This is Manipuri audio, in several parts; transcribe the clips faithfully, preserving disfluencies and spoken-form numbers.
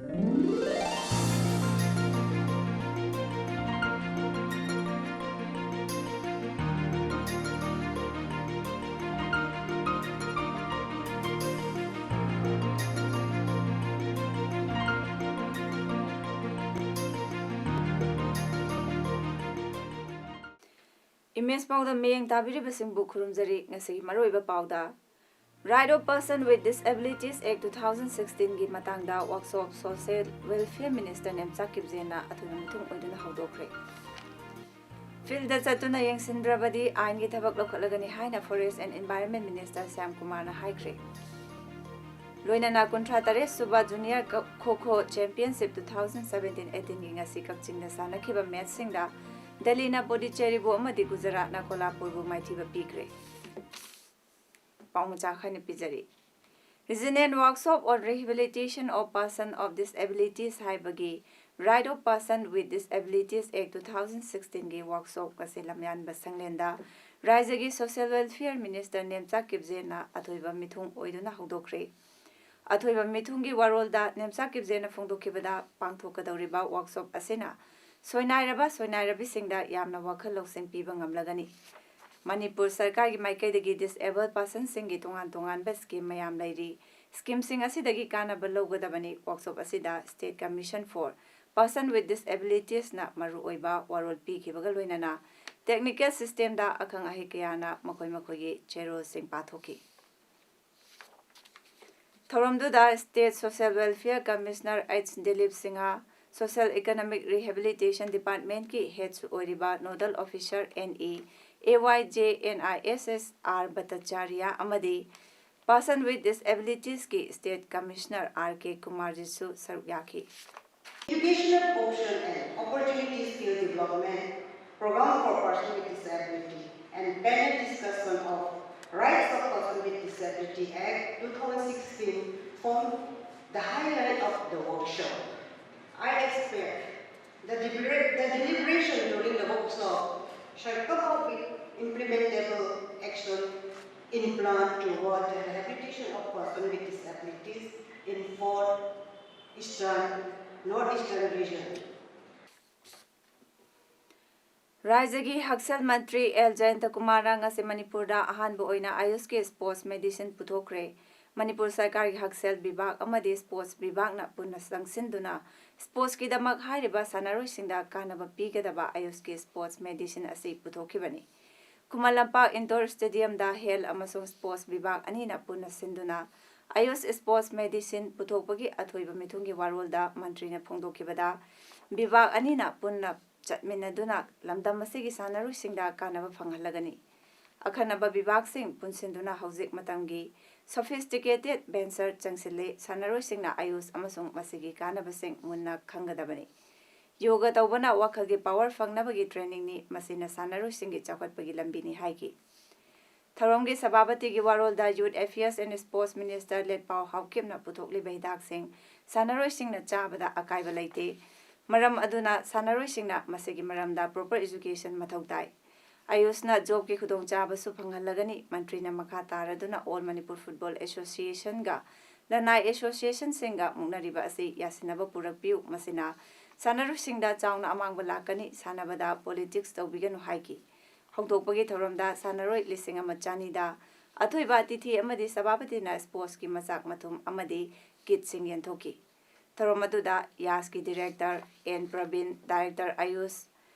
ꯏꯃꯦꯖ ꯄꯥꯎꯗ ꯃꯤꯠꯌꯦꯡ ꯇꯥꯕꯤꯔꯤꯕꯁꯤꯡꯕꯨ ꯈꯨꯔꯨꯝꯖꯔꯤ꯫ ꯉꯁꯤꯒꯤ ꯃꯔꯨꯑꯣꯏꯕ ꯄꯥꯎꯗ, Right of Person with Disabilities Act two thousand sixteen ꯒꯤ ꯃꯇꯥꯡꯗ workshop Social Welfare Minister Nemcha ꯀꯤꯞꯖꯦꯟꯅ ꯑꯊꯣꯏꯕ ꯃꯤꯊꯨꯡ ꯑꯣꯏꯗꯨꯅ ꯍꯧꯗꯣꯛꯈ꯭ꯔꯦ꯫ Field ꯗ ꯆꯠꯇꯨꯅ ꯌꯦꯡꯁꯤꯟꯗ꯭ꯔꯕꯗꯤ ꯑꯥꯏꯟꯒꯤ ꯊꯕꯛ ꯂꯧꯈꯠꯂꯒꯅꯤ ꯍꯥꯏꯅ Forest and Environment Minister Shyam ꯀꯨꯃꯥꯔꯅ ꯍꯥꯏꯈ꯭ꯔꯦ꯫ ꯂꯣꯏꯅꯅ ꯀꯨꯟꯊ꯭ꯔꯥ ꯇꯔꯦꯠ ꯁꯨꯕ Junior ꯈꯣ ꯈꯣ Championship two thousand seventeen eighteen ꯒꯤ ꯉꯁꯤ ꯀꯛꯆꯤꯡꯗ ꯁꯥꯟꯅꯈꯤꯕ ꯃꯦꯠꯁꯁꯤꯡꯗ ꯗꯦꯜꯂꯤꯅ ꯄꯣꯗꯤꯆꯦꯔꯤꯕꯨ ꯑꯃꯗꯤ ꯒꯨꯖꯔꯥꯠꯅ ꯀꯣꯂꯥꯄꯨꯔꯕꯨ ꯃꯥꯏꯊꯤꯕ ꯄꯤꯈ꯭ꯔꯦ꯫ ꯄꯥꯎ ꯃꯆꯥ ꯈꯔ ꯄꯤꯖꯔꯤ꯫ Regional Workshop on Rehabilitation of Person of Disabilities ꯍꯥꯏꯕꯒꯤ Right of Person with Disabilities Act two thousand sixteen ꯒꯤ workshop ꯉꯁꯤ ꯂꯝꯌꯥꯟꯕ ꯁꯪꯂꯦꯟꯗ ꯔꯥꯖ꯭ꯌꯒꯤ Social Welfare Minister ꯅꯦꯝꯆꯥ ꯀꯤꯞꯖꯦꯟꯅ ꯑꯊꯣꯏꯕ ꯃꯤꯊꯨꯡ ꯑꯣꯏꯗꯨꯅ ꯍꯧꯗꯣꯛꯈ꯭ꯔꯦ꯫ ꯑꯊꯣꯏꯕ ꯃꯤꯊꯨꯡꯒꯤ ꯋꯥꯔꯣꯜꯗ ꯅꯦꯝꯆꯥ ꯀꯤꯞꯖꯦꯟꯅ ꯐꯣꯡꯗꯣꯛꯈꯤꯕꯗ, ꯄꯥꯡꯊꯣꯛꯀꯗꯧꯔꯤꯕ workshop ꯑꯁꯤꯅ ꯁꯣꯏꯅꯥꯏꯔꯕ ꯁꯣꯏꯅꯥꯏꯔꯕꯤꯁꯤꯡꯗ ꯌꯥꯝꯅ ꯋꯥꯈꯜ ꯂꯧꯁꯤꯡ ꯄꯤꯕ ꯉꯝꯂꯒꯅꯤ꯫ ꯃꯅꯤꯄꯨꯔ ꯁꯔꯀꯥꯔꯒꯤ ꯃꯥꯏꯀꯩꯗꯒꯤ disabled personꯁꯤꯡꯒꯤ ꯇꯣꯉꯥꯟ ꯇꯣꯉꯥꯟꯕ scheme ꯃꯌꯥꯝ ꯂꯩꯔꯤ꯫ Schemeꯁꯤꯡ ꯑꯁꯤꯗꯒꯤ ꯀꯥꯟꯅꯕ ꯂꯧꯒꯗꯕꯅꯤ꯫ Workshop ꯑꯁꯤꯗ State Commission for Person with Disabilitiesꯅ ꯃꯔꯨꯑꯣꯏꯕ ꯋꯥꯔꯣꯜ ꯄꯤꯈꯤꯕꯒ ꯂꯣꯏꯅꯅ technical systemꯗ ꯑꯈꯪ ꯑꯍꯩ ꯀꯌꯥꯅ ꯃꯈꯣꯏ ꯃꯈꯣꯏꯒꯤ ꯆꯦꯔꯣꯜꯁꯤꯡ ꯄꯥꯊꯣꯛꯈꯤ꯫ ꯊꯧꯔꯝꯗꯨꯗ State Social Welfare Commissioner H Dilip Singh, Social Economic Rehabilitation Departmentꯀꯤ headꯁꯨ ꯑꯣꯏꯔꯤꯕ Nodal Officer N E A Y J N I S S R ꯚꯠꯇꯆꯥꯔꯤꯌꯥ ꯑꯃꯗꯤ Person with Disabilitiesꯀꯤ State Commissioner R K ꯀꯨꯃꯥꯔꯖꯤꯠꯁꯨ ꯁꯔꯨꯛ ꯌꯥꯈꯤ꯫ Educational Option and Opportunity Skill Development Program for Person with Disability and Panel Discussion of Rights of Person with Disability Act two thousand sixteen formed the highlight of the workshop. I expect the, delibera- the deliberation during the workshop shall come up with implementable action in plan toward the rehabilitation of persons with disabilities in four Eastern, North Eastern region. ꯔꯥꯖ꯭ꯌꯒꯤ ꯍꯛꯁꯦꯜ ꯃꯟꯇ꯭ꯔꯤ ꯑꯦꯜ ꯖꯌꯟꯇꯀꯨꯃꯥꯔꯅ ꯉꯁꯤ ꯃꯅꯤꯄꯨꯔꯗ ꯑꯍꯥꯟꯕ ꯑꯣꯏꯅ ꯑꯌꯨꯁꯀꯤ ꯁ꯭ꯄꯣꯔꯠꯁ ꯃꯦꯗꯤꯁꯤꯟ ꯄꯨꯊꯣꯛꯈ꯭ꯔꯦ꯫ ꯃꯅꯤꯄꯨꯔ ꯁꯔꯀꯥꯔꯒꯤ ꯍꯛꯁꯦꯜ ꯕꯤꯚꯥꯒ ꯑꯃꯗꯤ ꯁ꯭ꯄꯣꯔꯠꯁ ꯕꯤꯚꯥꯒꯅ ꯄꯨꯟꯅ ꯆꯪꯁꯤꯟꯗꯨꯅ ꯁ꯭ꯄꯣꯔꯠꯁꯀꯤꯗꯃꯛ ꯍꯥꯏꯔꯤꯕ ꯁꯥꯟꯅꯔꯣꯏꯁꯤꯡꯗ ꯀꯥꯟꯅꯕ ꯄꯤꯒꯗꯕ ꯑꯌꯨꯁꯀꯤ ꯁ꯭ꯄꯣꯔꯠꯁ ꯃꯦꯗꯤꯁꯤꯟ ꯑꯁꯤ ꯄꯨꯊꯣꯛꯈꯤꯕꯅꯤ꯫ ꯈꯨꯃꯟ ꯂꯝꯄꯥꯛ ꯏꯟꯗꯣꯔ ꯁ꯭ꯇꯦꯗꯤꯌꯝꯗ ꯍꯦꯜꯊ ꯑꯃꯁꯨꯡ ꯁ꯭ꯄꯣꯔꯠꯁ ꯕꯤꯚꯥꯒ ꯑꯅꯤꯅ ꯄꯨꯟꯅ ꯁꯤꯟꯗꯨꯅ ꯑꯌꯨꯁ ꯁ꯭ꯄꯣꯔꯠꯁ ꯃꯦꯗꯤꯁꯤꯟ ꯄꯨꯊꯣꯛꯄꯒꯤ ꯑꯊꯣꯏꯕ ꯃꯤꯊꯨꯡꯒꯤ ꯋꯥꯔꯣꯜꯗ ꯃꯟꯇ꯭ꯔꯤꯅ ꯐꯣꯡꯗꯣꯛꯈꯤꯕꯗ, ꯕꯤꯚꯥꯒ ꯑꯅꯤꯅ ꯄꯨꯟꯅ ꯆꯠꯃꯤꯟꯅꯗꯨꯅ ꯂꯝꯗꯝ ꯑꯁꯤꯒꯤ ꯁꯥꯟꯅꯔꯣꯏꯁꯤꯡꯗ ꯀꯥꯟꯅꯕ ꯐꯪꯍꯜꯂꯒꯅꯤ꯫ ꯑꯈꯟꯅꯕ ꯕꯤꯚꯥꯒꯁꯤꯡ ꯄꯨꯟꯁꯤꯟꯗꯨꯅ ꯍꯧꯖꯤꯛ ꯃꯇꯝꯒꯤ sophisticated venture ꯆꯪꯁꯤꯜꯂꯦ꯫ ꯁꯥꯟꯅꯔꯣꯏꯁꯤꯡꯅ ꯑꯌꯨꯁ ꯑꯃꯁꯨꯡ ꯃꯁꯤꯒꯤ ꯀꯥꯟꯅꯕꯁꯤꯡ ꯃꯨꯟꯅ ꯈꯪꯒꯗꯕꯅꯤ꯫ ꯌꯣꯒ ꯇꯧꯕꯅ ꯋꯥꯈꯜꯒꯤ ꯄꯥꯋꯔ ꯐꯪꯅꯕꯒꯤ ꯇ꯭ꯔꯦꯅꯤꯡꯅꯤ, ꯃꯁꯤꯅ ꯁꯥꯟꯅꯔꯣꯏꯁꯤꯡꯒꯤ ꯆꯥꯎꯈꯠꯄꯒꯤ ꯂꯝꯕꯤꯅꯤ ꯍꯥꯏꯈꯤ꯫ ꯊꯧꯔꯝꯒꯤ ꯁꯚꯥꯄꯇꯤꯒꯤ ꯋꯥꯔꯣꯜꯗ Youth Affairs and Sports Minister ꯂꯦꯠꯄꯥꯎ ꯍꯥꯎꯀꯤꯞꯅ ꯄꯨꯊꯣꯛꯂꯤꯕ ꯍꯤꯗꯥꯛꯁꯤꯡ ꯁꯥꯟꯅꯔꯣꯏꯁꯤꯡꯅ ꯆꯥꯕꯗ ꯑꯀꯥꯏꯕ ꯂꯩꯇꯦ꯫ ꯃꯔꯝ ꯑꯗꯨꯅ ꯁꯥꯟꯅꯔꯣꯏꯁꯤꯡꯅ ꯃꯁꯤꯒꯤ ꯃꯔꯝꯗ proper education ꯃꯊꯧ ꯇꯥꯏ꯫ ꯑꯌꯨꯁꯅ ꯖꯣꯕꯀꯤ ꯈꯨꯗꯣꯡꯆꯥꯕꯁꯨ ꯐꯪꯍꯜꯂꯒꯅꯤ꯫ ꯃꯟꯇ꯭ꯔꯤꯅ ꯃꯈꯥ ꯇꯥꯔꯗꯨꯅ All Manipur Football Associationꯒ ꯂꯅꯥꯏ associationꯁꯤꯡꯒ ꯃꯨꯛꯅꯔꯤꯕ ꯑꯁꯤ ꯌꯥꯁꯤꯟꯅꯕ ꯄꯨꯔꯛꯄꯤꯌꯨ, ꯃꯁꯤꯅ ꯁꯥꯟꯅꯔꯣꯏꯁꯤꯡꯗ ꯆꯥꯎꯅ ꯑꯃꯥꯡꯕ ꯂꯥꯛꯀꯅꯤ꯫ ꯁꯥꯟꯅꯕꯗ politics ꯇꯧꯕꯤꯒꯅꯨ ꯍꯥꯏꯈꯤ꯫ ꯍꯧꯗꯣꯛꯄꯒꯤ ꯊꯧꯔꯝꯗ ꯁꯥꯟꯅꯔꯣꯏ ꯂꯤꯁꯤꯡ ꯑꯃ ꯆꯅꯤꯗ ꯑꯊꯣꯏꯕ ꯑꯇꯤꯊꯤ ꯑꯃꯗꯤ ꯁꯚꯥꯄꯇꯤꯅ ꯁ꯭ꯄꯣꯔꯠꯁꯀꯤ ꯃꯆꯥꯛ ꯃꯊꯨꯝ ꯑꯃꯗꯤ ꯀꯤꯠꯁꯤꯡ ꯌꯦꯟꯊꯣꯛꯈꯤ꯫ ꯊꯧꯔꯝ ꯑꯗꯨꯗ ꯌꯥꯁꯀꯤ director N Prabin, director AYUSH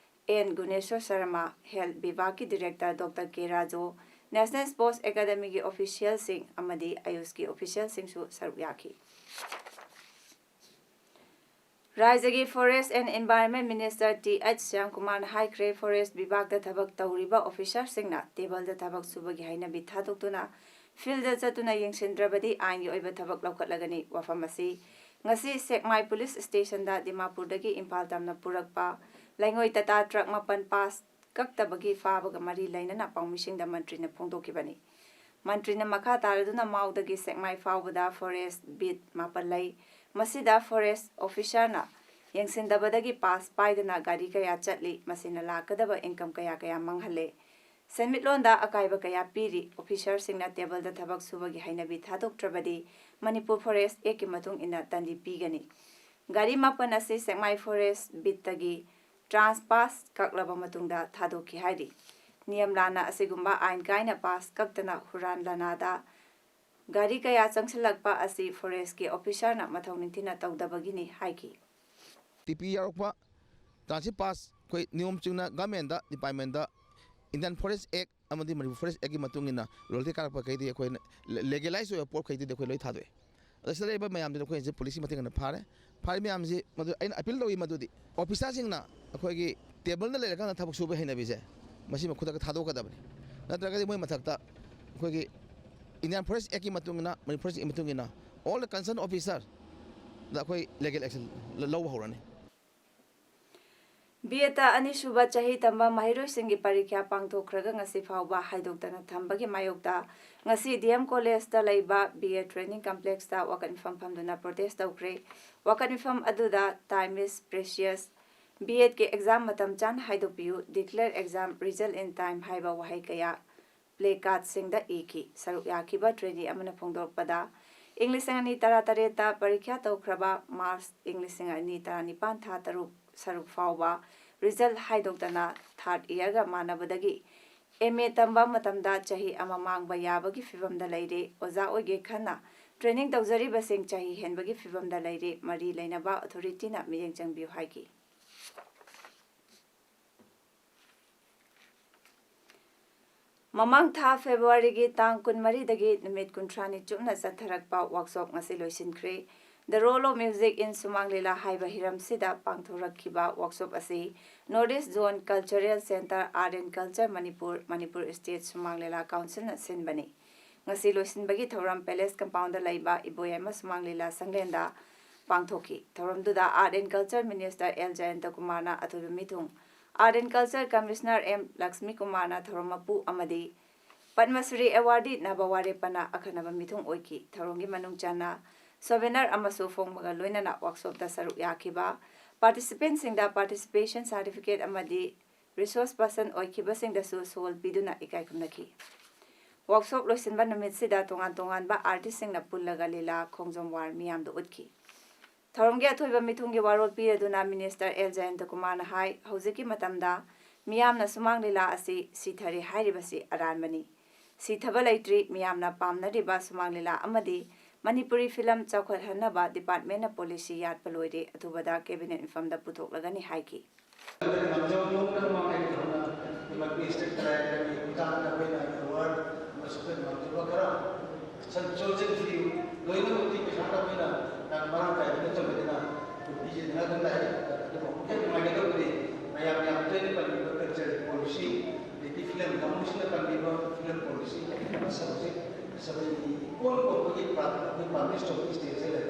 N Guneshwar Sharma, health ꯕꯤꯚꯥꯒꯀꯤ director doctor K Raju, national sports ꯑꯦꯀꯥꯗꯃꯤꯒꯤ ꯑꯣꯐꯤꯁꯤꯌꯦꯜꯁꯤꯡ ꯑꯃꯗꯤ ꯑꯌꯨꯁꯀꯤ ꯑꯣꯐꯤꯁꯤꯌꯦꯜꯁꯤꯡꯁꯨ ꯁꯔꯨꯛ ꯌꯥꯈꯤ꯫ ꯔꯥꯖ꯭ꯌꯒꯤ Forest and Environment Minister T H ꯁ꯭ꯌꯥꯝꯀꯨꯃꯥꯔꯅ ꯍꯥꯏꯈ꯭ꯔꯦ, ꯐꯣꯔꯦꯁꯠ ꯕꯤꯚꯥꯒꯇ ꯊꯕꯛ ꯇꯧꯔꯤꯕ ꯑꯣꯐꯤꯁꯥꯔꯁꯤꯡꯅ ꯇꯦꯕꯜꯗ ꯊꯕꯛ ꯁꯨꯕꯒꯤ ꯍꯩꯅꯕꯤ ꯊꯥꯗꯣꯛꯇꯨꯅ ꯐꯤꯜꯗ ꯆꯠꯇꯨꯅ ꯌꯦꯡꯁꯤꯟꯗ꯭ꯔꯕꯗꯤ ꯑꯥꯏꯟꯒꯤ ꯑꯣꯏꯕ ꯊꯕꯛ ꯂꯧꯈꯠꯂꯒꯅꯤ꯫ ꯋꯥꯐꯝ ꯑꯁꯤ ꯉꯁꯤ ꯁꯦꯛꯃꯥꯏ ꯄꯨꯂꯤꯁ ꯁ꯭ꯇꯦꯁꯟꯗ ꯗꯤꯃꯥꯄꯨꯔꯗꯒꯤ ꯏꯝꯐꯥꯜ ꯇꯝꯅ ꯄꯨꯔꯛꯄ ꯂꯩꯉꯣꯏ ꯇꯥꯇꯥ ꯇ꯭ꯔꯛ ꯃꯥꯄꯟ ꯄꯥꯁ ꯀꯛꯇꯕꯒꯤ ꯐꯥꯕꯒ ꯃꯔꯤ ꯂꯩꯅꯅ ꯄꯥꯎꯃꯤꯁꯤꯡꯗ ꯃꯟꯇ꯭ꯔꯤꯅ ꯐꯣꯡꯗꯣꯛꯈꯤꯕꯅꯤ꯫ ꯃꯟꯇ꯭ꯔꯤꯅ ꯃꯈꯥ ꯇꯥꯔꯗꯨꯅ ꯃꯥꯎꯗꯒꯤ ꯁꯦꯛꯃꯥꯏ ꯐꯥꯎꯕꯗ ꯐꯣꯔꯦꯁꯠ ꯕꯤꯠ ꯃꯥꯄꯟ ꯂꯩ꯫ ꯃꯁꯤꯗ ꯐꯣꯔꯦꯁꯠ ꯑꯣꯐꯤꯁꯥꯔꯅ ꯌꯦꯡꯁꯤꯟꯗꯕꯗꯒꯤ ꯄꯥꯁ ꯄꯥꯏꯗꯨꯅ ꯒꯥꯔꯤ ꯀꯌꯥ ꯆꯠꯂꯤ꯫ ꯃꯁꯤꯅ ꯂꯥꯛꯀꯗꯕ ꯏꯟꯀꯝ ꯀꯌꯥ ꯀꯌꯥ ꯃꯥꯡꯍꯜꯂꯦ꯫ ꯁꯦꯟꯃꯤꯠꯂꯣꯟꯗ ꯑꯀꯥꯏꯕ ꯀꯌꯥ ꯄꯤꯔꯤ꯫ ꯑꯣꯐꯤꯁꯥꯔꯁꯤꯡꯅ ꯇꯦꯕꯜꯗ ꯊꯕꯛ ꯁꯨꯕꯒꯤ ꯍꯩꯅꯕꯤ ꯊꯥꯗꯣꯛꯇ꯭ꯔꯕꯗꯤ ꯃꯅꯤꯄꯨꯔ ꯐꯣꯔꯦꯁ ꯑꯦꯛꯀꯤ ꯃꯇꯨꯡ ꯏꯟꯅ ꯗꯟꯗꯤ ꯄꯤꯒꯅꯤ꯫ ꯒꯥꯔꯤ ꯃꯥꯄꯟ ꯑꯁꯤ ꯁꯦꯛꯃꯥꯏ ꯐꯣꯔꯦꯁ ꯕꯤꯠꯇꯒꯤ ꯇ꯭ꯔꯥꯟꯁ ꯄꯥꯁ ꯀꯛꯂꯕ ꯃꯇꯨꯡꯗ ꯊꯥꯗꯣꯛꯈꯤ ꯍꯥꯏꯔꯤ꯫ ꯅꯤꯌꯝ ꯂꯥꯟꯅ ꯑꯁꯤꯒꯨꯝꯕ ꯑꯥꯏꯟ ꯀꯥꯏꯅ ꯄꯥꯁ ꯀꯛꯇꯅ ꯍꯨꯔꯥꯟ ꯂꯥꯟꯅꯥꯗ ꯒꯥꯔꯤ ꯀꯌꯥ ꯆꯪꯁꯤꯜꯂꯛꯄ ꯑꯁꯤ ꯐꯣꯔꯦꯁꯀꯤ ꯑꯣꯐꯤꯁꯥꯔꯅ ꯃꯊꯧ ꯅꯤꯡꯊꯤꯅ ꯇꯧꯗꯕꯒꯤꯅꯤ ꯍꯥꯏꯈꯤ꯫ ꯇꯤ ꯄꯤ ꯌꯥꯎꯔꯛꯄ ꯇ꯭ꯔꯥꯟꯁꯤꯠ ꯄꯥꯁ ꯑꯩꯈꯣꯏ ꯅꯤꯌꯣꯝ ꯆꯨꯝꯅ ꯒꯃꯦꯟꯗ ꯗꯤꯄꯥꯔꯠꯃꯦꯟꯗ ꯏꯟꯗꯤꯌꯥꯟ ꯐꯣꯔꯦꯁ ꯑꯦꯛ ꯑꯃꯗꯤ ꯃꯅꯤꯄꯨꯔ ꯐꯣꯔꯦꯁ ꯑꯦꯛꯀꯤ ꯃꯇꯨꯡ ꯏꯟꯅ ꯔꯣꯌꯦꯜꯇꯤ ꯀꯥꯔꯛꯄꯈꯩꯗꯤ ꯑꯩꯈꯣꯏꯅ ꯂꯦꯒꯦꯂꯥꯏꯁ ꯑꯣꯏꯕ ꯄꯣꯠꯈꯩꯗꯨꯗꯤ ꯑꯩꯈꯣꯏ ꯂꯣꯏ ꯊꯥꯗꯣꯛꯑꯦ꯫ ꯑꯗ ꯁꯤꯗ ꯂꯩꯔꯤꯕ ꯃꯌꯥꯝꯗꯨꯗꯤ ꯑꯩꯈꯣꯏ ꯍꯧꯖꯤꯛ ꯄꯨꯂꯤꯁꯀꯤ ꯃꯇꯦꯡ ꯑꯣꯏꯅ ꯐꯥꯔꯦ꯫ ꯐꯥꯔꯤ ꯃꯌꯥꯝꯁꯤ ꯃꯗꯨ ꯑꯩꯅ ꯑꯄꯤꯜ ꯇꯧꯏ ꯃꯗꯨꯗꯤ ꯑꯣꯐꯤꯁꯥꯔꯁꯤꯡꯅ ꯑꯩꯈꯣꯏꯒꯤ ꯇꯦꯕꯜꯗ ꯂꯩꯔꯀꯥꯟꯗ ꯊꯕꯛ ꯁꯨꯕ ꯍꯩꯅꯕꯤꯁꯦ ꯃꯁꯤꯃ ꯈꯨꯗꯛꯇ ꯊꯥꯗꯣꯛꯀꯗꯕꯅꯤ꯫ ꯅꯠꯇ꯭ꯔꯒꯗꯤ ꯃꯣꯏ ꯃꯊꯛꯇ ꯑꯩꯈꯣꯏꯒꯤ ꯏꯟꯗꯤꯌꯥꯟ ꯐꯣꯔꯦꯁ ꯑꯦꯛꯀꯤ ꯃꯇꯨꯡ ꯏꯟꯅ ꯃꯅꯤꯄꯨꯔ ꯐꯣꯔꯦꯁ ꯑꯦꯛꯀꯤ ꯃꯇꯨꯡ ꯏꯟꯅ all the concerned officer ꯗ ꯑꯩꯈꯣꯏ ꯂꯤꯒꯦꯜ ꯑꯦꯛꯁꯟ ꯂꯧꯕ ꯍꯧꯔꯅꯤ꯫ ꯕꯤ ꯑꯦꯗꯇ ꯑꯅꯤꯁꯨꯕ ꯆꯍꯤ ꯇꯝꯕ ꯃꯍꯩꯔꯣꯏꯁꯤꯡꯒꯤ ꯄꯔꯤꯈ꯭ꯌꯥ ꯄꯥꯡꯊꯣꯛꯈ꯭ꯔꯒ ꯉꯁꯤ ꯐꯥꯎꯕ ꯍꯥꯏꯗꯣꯛꯇꯅ ꯊꯝꯕꯒꯤ ꯃꯥꯌꯣꯛꯇ ꯉꯁꯤ ꯗꯤ ꯑꯦꯝ ꯀꯣꯂꯦꯖꯇ ꯂꯩꯕ ꯕꯤ ꯑꯦꯗ ꯇ꯭ꯔꯦꯅꯤꯡ ꯀꯝꯄ꯭ꯂꯦꯛꯁꯇ ꯋꯥꯀꯠ ꯃꯤꯐꯝ ꯐꯝꯗꯨꯅ ꯄ꯭ꯔꯣꯇꯦꯁ ꯇꯧꯈ꯭ꯔꯦ꯫ ꯋꯥꯀꯠ ꯃꯤꯐꯝ ꯑꯗꯨꯗ Time is precious, ꯕꯤ ꯑꯦꯗꯀꯤ ꯑꯦꯛꯖꯥꯝ ꯃꯇꯝ ꯆꯥꯅ ꯍꯥꯏꯗꯣꯛꯄꯤꯌꯨ, Declare exam result in time ꯍꯥꯏꯕ ꯋꯥꯍꯩ ꯀꯌꯥ ꯄ꯭ꯂꯦ ꯀꯥꯔꯗꯁꯤꯡꯗ ꯏꯈꯤ꯫ ꯁꯔꯨꯛ ꯌꯥꯈꯤꯕ ꯇ꯭ꯔꯦꯅꯤ ꯑꯃꯅ ꯐꯣꯡꯗꯣꯔꯛꯄꯗ, ꯏꯪ ꯂꯤꯁꯤꯡ ꯑꯅꯤ ꯇꯔꯥꯇꯔꯦꯠꯇ ꯄꯔꯤꯈ꯭ꯌꯥ ꯇꯧꯈ꯭ꯔꯕ ꯃꯥꯔꯆ ꯏꯪ ꯂꯤꯁꯤꯡ ꯑꯅꯤ ꯇꯔꯥꯅꯤꯄꯥꯟ ꯊꯥ ꯇꯔꯨꯛ ꯁꯔꯨꯛ ꯐꯥꯎꯕ ꯔꯤꯖꯜ ꯍꯥꯏꯗꯣꯛꯇꯅ ꯊꯥꯔꯗ ꯏꯌꯔꯒ ꯃꯥꯟꯅꯕꯗꯒꯤ ꯑꯦꯝ ꯑꯦ ꯇꯝꯕ ꯃꯇꯝꯗ ꯆꯍꯤ ꯑꯃ ꯃꯥꯡꯕ ꯌꯥꯕꯒꯤ ꯐꯤꯚꯝꯗ ꯂꯩꯔꯦ꯫ ꯑꯣꯖꯥ ꯑꯣꯏꯒꯦ ꯈꯟꯅ ꯇ꯭ꯔꯦꯅꯤꯡ ꯇꯧꯖꯔꯤꯕꯁꯤꯡ ꯆꯍꯤ ꯍꯦꯟꯕꯒꯤ ꯐꯤꯚꯝꯗ ꯂꯩꯔꯦ꯫ ꯃꯔꯤ ꯂꯩꯅꯕ ꯑꯣꯊꯣꯔꯤꯇꯤꯅ ꯃꯤꯠꯌꯦꯡ ꯆꯪꯕꯤꯌꯨ ꯍꯥꯏꯈꯤ꯫ ꯃꯃꯥꯡ ꯊꯥ ꯐꯦꯕ꯭ꯔꯨꯋꯥꯔꯤꯒꯤ ꯇꯥꯡ ꯀꯨꯟꯃꯔꯤꯗꯒꯤ ꯅꯨꯃꯤꯠ ꯀꯨꯟꯊ꯭ꯔꯥꯅꯤ ꯆꯨꯞꯅ ꯆꯠꯊꯔꯛꯄ ꯋꯥꯛꯁꯣꯞ ꯉꯁꯤ ꯂꯣꯏꯁꯤꯟꯈ꯭ꯔꯦ꯫ The Role of Music in ꯁꯨꯃꯥꯡ ꯂꯤꯂꯥ ꯍꯥꯏꯕ ꯍꯤꯔꯝꯁꯤꯗ ꯄꯥꯡꯊꯣꯔꯛꯈꯤꯕ ꯋꯥꯛꯁꯣꯞ ꯑꯁꯤ North East Zone Cultural Centre, Art and Culture Manipur, Manipur state ꯁꯨꯃꯥꯡ ꯂꯤꯂꯥ ꯀꯥꯎꯟꯁꯤꯜꯅ ꯁꯤꯟꯕꯅꯤ꯫ ꯉꯁꯤ ꯂꯣꯏꯁꯤꯟꯕꯒꯤ ꯊꯧꯔꯝ ꯄꯦꯂꯦꯁ ꯀꯝꯄꯥꯎꯟꯗ ꯂꯩꯕ ꯏꯕꯣꯌꯥꯏꯃ ꯁꯨꯃꯥꯡ ꯂꯤꯂꯥ ꯁꯪꯂꯦꯟꯗ ꯄꯥꯡꯊꯣꯛꯈꯤ꯫ ꯊꯧꯔꯝꯗꯨꯗ Art and Culture Minister L Jayanta ꯀꯨꯃꯥꯔꯅ ꯑꯊꯣꯏꯕ ꯃꯤꯊꯨꯡ, Art and Culture Commissioner M Lakshmi ꯀꯨꯃꯥꯔꯅ ꯊꯧꯔꯝ ꯃꯄꯨ ꯑꯃꯗꯤ ꯄꯗꯃ ꯁ꯭ꯔꯤ ꯑꯦꯋꯥꯔꯗꯤ ꯅꯕ ꯋꯥꯔꯦꯄꯅ ꯑꯈꯟꯅꯕ ꯃꯤꯊꯨꯡ ꯑꯣꯏꯈꯤ꯫ ꯊꯧꯔꯝꯒꯤ ꯃꯅꯨꯡ ꯆꯟꯅ ꯁꯣꯚꯦꯅꯔ ꯑꯃꯁꯨ ꯐꯣꯡꯕꯒ ꯂꯣꯏꯅꯅ ꯋꯥꯛꯁꯣꯞꯇ ꯁꯔꯨꯛ ꯌꯥꯈꯤꯕ ꯄꯥꯔꯇꯤꯁꯤꯄꯦꯟꯁꯤꯡꯗ ꯄꯥꯔꯇꯤꯁꯤꯄꯦꯁꯟ ꯁꯥꯔꯇꯤꯐꯤꯀꯦꯠ ꯑꯃꯗꯤ resource person ꯑꯣꯏꯈꯤꯕꯁꯤꯡꯗꯁꯨ ꯁꯣꯜ ꯄꯤꯗꯨꯅ ꯏꯀꯥꯏ ꯈꯨꯝꯅꯈꯤ꯫ Workshop ꯂꯣꯏꯁꯤꯟꯕ ꯅꯨꯃꯤꯠꯁꯤꯗ ꯇꯣꯉꯥꯟ ꯇꯣꯉꯥꯟꯕ artistꯁꯤꯡꯅ ꯄꯨꯜꯂꯒ ꯂꯤꯂꯥ ꯈꯣꯡꯖꯣꯝ ꯋꯥꯔ ꯃꯤꯌꯥꯝꯗ ꯎꯠꯈꯤ꯫ ꯊꯧꯔꯝꯒꯤ ꯑꯊꯣꯏꯕ ꯃꯤꯊꯨꯡꯒꯤ ꯋꯥꯔꯣꯜ ꯄꯤꯔꯗꯨꯅ Minister ꯑꯦꯜ ꯖꯌꯟꯇꯀꯨꯃꯥꯔꯅ ꯍꯥꯏ, ꯍꯧꯖꯤꯛꯀꯤ ꯃꯇꯝꯗ ꯃꯤꯌꯥꯝꯅ ꯁꯨꯃꯥꯡ ꯂꯤꯂꯥ ꯑꯁꯤ ꯁꯤꯊꯔꯦ ꯍꯥꯏꯔꯤꯕꯁꯤ ꯑꯔꯥꯟꯕꯅꯤ꯫ ꯁꯤꯊꯕ ꯂꯩꯇ꯭ꯔꯤ꯫ ꯃꯤꯌꯥꯝꯅ ꯄꯥꯝꯅꯔꯤꯕ ꯁꯨꯃꯥꯡ ꯂꯤꯂꯥ ꯑꯃꯗꯤ ꯃꯅꯤꯄꯨꯔꯤ film ꯆꯥꯎꯈꯠꯍꯟꯅꯕ departmentꯅ policy ꯌꯥꯠꯄ ꯂꯣꯏꯔꯦ, ꯑꯊꯨꯕꯗ cabinet ꯃꯤꯐꯝꯗ ꯄꯨꯊꯣꯛꯂꯒꯅꯤ ꯍꯥꯏꯈꯤ꯫ ꯉꯝꯖꯕ ꯃꯑꯣꯡꯗ ꯃꯃꯥꯡꯉꯩꯗ ꯍꯧꯅ ꯃꯅꯤꯄꯨꯔ state ꯀꯗꯥꯏ ꯀꯗꯥꯏꯒꯤ ꯃꯇꯥꯡꯗ ꯑꯩꯈꯣꯏꯅ award ꯑꯃꯁꯨꯡ ꯑꯩꯈꯣꯏꯅ ꯉꯝꯖꯕ ꯈꯔ ꯁꯟ ꯆꯣꯟꯖꯟꯈꯤꯌꯨ꯫ ꯂꯣꯏꯅꯃꯛꯇꯤ ꯄꯩꯁꯥ ꯑꯩꯈꯣꯏꯅ ꯌꯥꯝ ꯃꯔꯥꯡ ꯀꯥꯏꯕ ꯅꯠꯇꯕꯅꯤꯅ ꯑꯗꯨꯝ ꯄꯤꯖꯗꯅ ꯑꯗꯨꯝ ꯂꯥꯛꯑꯦ꯫ ꯑꯗꯨꯕꯨ ꯑꯃꯨꯛꯀ ꯅꯨꯡꯉꯥꯏꯒꯗꯧꯕꯗꯤ ꯃꯌꯥꯝ ꯌꯥꯝ ꯇꯣꯏꯅ ꯄꯟꯕꯤꯕ culture policy, ꯑꯗꯩꯗꯤ film ꯀꯥꯡꯕꯨꯁꯤꯅ ꯄꯟꯕꯤꯕ film policy, ꯃꯁꯤ ꯍꯧꯖꯤꯛ ꯁꯚꯥꯒꯤ ꯏꯀꯣꯟ ꯀꯣꯟꯕꯒꯤ ꯄ꯭ꯔꯥ-, ꯑꯩꯈꯣꯏ publish ꯇꯧꯕꯒꯤ stage ꯂꯩꯔꯦ꯫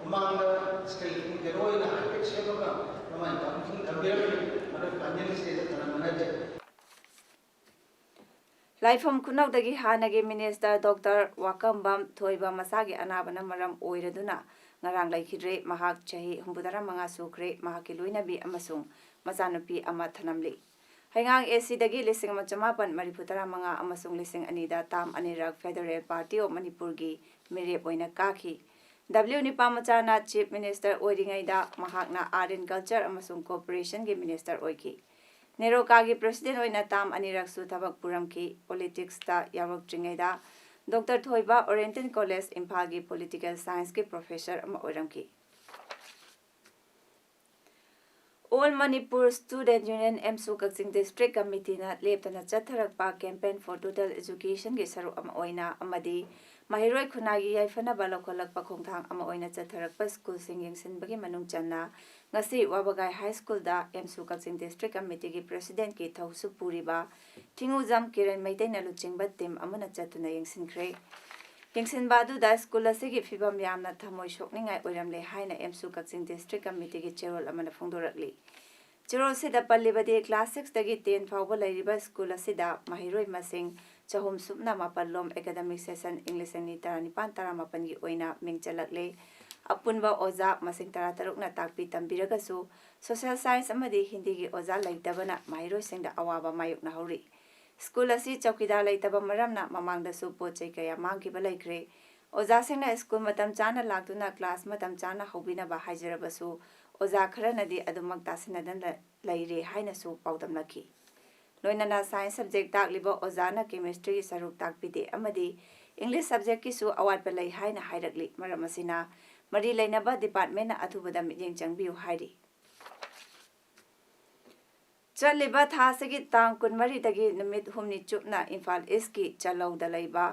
ꯃꯃꯥꯡꯗ screen ꯍꯦꯔꯣ ꯑꯣꯏꯅ ꯍꯥꯏꯐꯦꯠ ꯁꯦꯝꯃꯒ ꯃꯃꯥꯏ ꯄꯥꯛꯊꯨꯡ ꯊꯝꯕꯤꯔꯝꯃꯤ꯫ ꯃꯗꯨ final stage ꯊꯅꯝꯕ ꯅꯠꯇꯦ꯫ ꯂꯥꯏꯐꯝ ꯈꯨꯅꯧꯗꯒꯤ ꯍꯥꯟꯅꯒꯤ Minister Doctor ꯋꯥꯀꯝꯕꯝ ꯊꯣꯏꯕ ꯃꯁꯥꯒꯤ ꯑꯅꯥꯕꯅ ꯃꯔꯝ ꯑꯣꯏꯔꯗꯨꯅ ꯉꯔꯥꯡ ꯂꯩꯈꯤꯗ꯭ꯔꯦ꯫ ꯃꯍꯥꯛ ꯆꯍꯤ ꯍꯨꯝꯐꯨꯇꯔꯥ ꯃꯉꯥ ꯁꯨꯈ꯭ꯔꯦ꯫ ꯃꯍꯥꯛꯀꯤ ꯂꯣꯏꯅꯕꯤ ꯑꯃꯁꯨꯡ ꯃꯆꯥꯅꯨꯄꯤ ꯑꯃ ꯊꯅꯝꯂꯤ꯫ ꯍꯩꯉꯥꯡ ACꯗꯒꯤ ꯂꯤꯁꯤꯡ ꯑꯃ ꯆꯃꯥꯄꯟ ꯃꯔꯤꯐꯨꯇꯔꯥ ꯃꯉꯥ ꯑꯃꯁꯨꯡ ꯂꯤꯁꯤꯡ ꯑꯅꯤꯗ term ꯑꯅꯤꯔꯛ Federal Party of ꯃꯅꯤꯄꯨꯔꯒꯤ ꯃꯤꯔꯦꯞ ꯑꯣꯏꯅ ꯀꯥꯈꯤ꯫ W ꯅꯤꯄꯥꯃꯆꯥꯅ Chief Minister ꯑꯣꯏꯔꯤꯉꯩꯗ ꯃꯍꯥꯛꯅ Art and Culture ꯑꯃꯁꯨꯡ Corporationꯒꯤ Minister ꯑꯣꯏꯈꯤ꯫ ꯅꯦꯔꯣꯀꯥꯒꯤ President ꯑꯣꯏꯅ term ꯑꯅꯤꯔꯛꯁꯨ ꯊꯕꯛ ꯄꯨꯔꯝꯈꯤ꯫ Politicsꯇ ꯌꯥꯎꯔꯛꯇ꯭ꯔꯤꯉꯩꯗ Doctor ꯊꯣꯏꯕ Oriental College ꯏꯝꯐꯥꯜꯒꯤ Political Scienceꯀꯤ professor ꯑꯃ ꯑꯣꯏꯔꯝꯈꯤ꯫ All Manipur Student Union, AMSU Kakching District Committeeꯅ ꯂꯦꯞꯇꯅ ꯆꯠꯊꯔꯛꯄ Campaign for Total Educationꯒꯤ ꯁꯔꯨꯛ ꯑꯃ ꯑꯣꯏꯅ ꯑꯃꯗꯤ ꯃꯍꯩꯔꯣꯏ ꯈꯨꯟꯅꯥꯏꯒꯤ ꯌꯥꯏꯐꯅꯕ ꯂꯧꯈꯠꯂꯛꯄ ꯈꯣꯡꯊꯥꯡ ꯑꯃ ꯑꯣꯏꯅ ꯆꯠꯊꯔꯛꯄ schoolꯁꯤꯡ ꯌꯦꯡꯁꯤꯟꯕꯒꯤ ꯃꯅꯨꯡ ꯆꯟꯅ ꯉꯁꯤ ꯋꯥꯕꯒꯥꯏ High Schoolꯗ AMSU Kakching District Committeeꯒꯤ Presidentꯀꯤ ꯊꯧꯁꯨ ꯄꯨꯔꯤꯕ ꯊꯤꯉꯨꯖꯝ ꯀꯤꯔꯟ ꯃꯩꯇꯩꯅ ꯂꯨꯆꯤꯡꯕ team ꯑꯃꯅ ꯆꯠꯇꯨꯅ ꯌꯦꯡꯁꯤꯟꯈ꯭ꯔꯦ꯫ ꯌꯦꯡꯁꯤꯟꯕ ꯑꯗꯨꯗ school ꯑꯁꯤꯒꯤ ꯐꯤꯕꯝ ꯌꯥꯝꯅ ꯊꯃꯣꯏ ꯁꯣꯛꯅꯤꯡꯉꯥꯏ ꯑꯣꯏꯔꯝꯂꯦ ꯍꯥꯏꯅ AMSU Kakching District Committeeꯒꯤ ꯆꯦꯔꯣꯜ ꯑꯃꯅ ꯐꯣꯡꯗꯣꯔꯛꯂꯤ꯫ ꯆꯦꯔꯣꯜꯁꯤꯗ ꯄꯜꯂꯤꯕꯗꯤ class sixꯇꯒꯤ ten ꯐꯥꯎꯕ ꯂꯩꯔꯤꯕ school ꯑꯁꯤꯗ ꯃꯍꯩꯔꯣꯏ ꯃꯁꯤꯡ ꯆꯍꯨꯝ ꯁꯨꯞꯅ ꯃꯥꯄꯜ ꯂꯣꯝ academic session ꯏꯪ ꯂꯤꯁꯤꯡ ꯑꯅꯤ ꯇꯔꯥꯅꯤꯄꯥꯟ ꯇꯔꯥꯃꯥꯄꯟꯒꯤ ꯑꯣꯏꯅ ꯃꯤꯡ ꯆꯜꯂꯛꯂꯦ꯫ ꯑꯄꯨꯟꯕ ꯑꯣꯖꯥ ꯃꯁꯤꯡ ꯇꯔꯥꯇꯔꯨꯛꯅ ꯇꯥꯛꯄꯤ ꯇꯝꯕꯤꯔꯒꯁꯨ, ꯁꯣꯁꯤꯌꯦꯜ ꯁꯥꯏꯟꯁ ꯑꯃꯗꯤ ꯍꯤꯟꯗꯤꯒꯤ ꯑꯣꯖꯥ ꯂꯩꯇꯕꯅ ꯃꯍꯩꯔꯣꯏꯁꯤꯡꯗ ꯑꯋꯥꯕ ꯃꯥꯌꯣꯛꯅꯍꯧꯔꯤ꯫ ꯁ꯭ꯀꯨꯜ ꯑꯁꯤ ꯆꯧꯀꯤꯗꯥꯔ ꯂꯩꯇꯕ ꯃꯔꯝꯅ ꯃꯃꯥꯡꯗꯁꯨ ꯄꯣꯠ ꯆꯩ ꯀꯌꯥ ꯃꯥꯡꯈꯤꯕ ꯂꯩꯈ꯭ꯔꯦ꯫ ꯑꯣꯖꯥꯁꯤꯡꯅ ꯁ꯭ꯀꯨꯜ ꯃꯇꯝ ꯆꯥꯅ ꯂꯥꯛꯇꯨꯅ ꯀ꯭ꯂꯥꯁ ꯃꯇꯝ ꯆꯥꯅ ꯍꯧꯕꯤꯅꯕ ꯍꯥꯏꯖꯔꯕꯁꯨ, ꯑꯣꯖꯥ ꯈꯔꯅꯗꯤ ꯑꯗꯨꯃꯛ ꯇꯥꯁꯤꯟꯅꯗꯅ ꯂꯩꯔꯦ ꯍꯥꯏꯅꯁꯨ ꯄꯥꯎꯗꯝꯂꯛꯈꯤ꯫ ꯂꯣꯏꯅꯅ ꯁꯥꯏꯟꯁ ꯁꯕꯖꯦꯛ ꯇꯥꯛꯂꯤꯕ ꯑꯣꯖꯥꯅ ꯀꯦꯃꯤꯁꯇ꯭ꯔꯤꯒꯤ ꯁꯔꯨꯛ ꯇꯥꯛꯄꯤꯗꯦ ꯑꯃꯗꯤ ꯏꯪꯂꯤꯁ ꯁꯕꯖꯦꯛꯀꯤꯁꯨ ꯑꯋꯥꯠꯄ ꯂꯩ ꯍꯥꯏꯅ ꯍꯥꯏꯔꯛꯂꯤ꯫ ꯃꯔꯝ ꯑꯁꯤꯅ ꯃꯔꯤ ꯂꯩꯅꯕ ꯗꯤꯄꯥꯔꯠꯃꯦꯟꯅ ꯑꯊꯨꯕꯗ ꯃꯤꯠꯌꯦꯡ ꯆꯪꯕꯤꯌꯨ ꯍꯥꯏꯔꯤ꯫ ꯆꯠꯂꯤꯕ ꯊꯥ ꯑꯁꯤꯒꯤ ꯇꯥꯡ ꯀꯨꯟꯃꯔꯤꯗꯒꯤ ꯅꯨꯃꯤꯠ ꯍꯨꯝꯅꯤ ꯆꯨꯞꯅ ꯏꯝꯐꯥꯜ ꯏꯁꯀꯤ ꯆꯂꯧꯗ ꯂꯩꯕ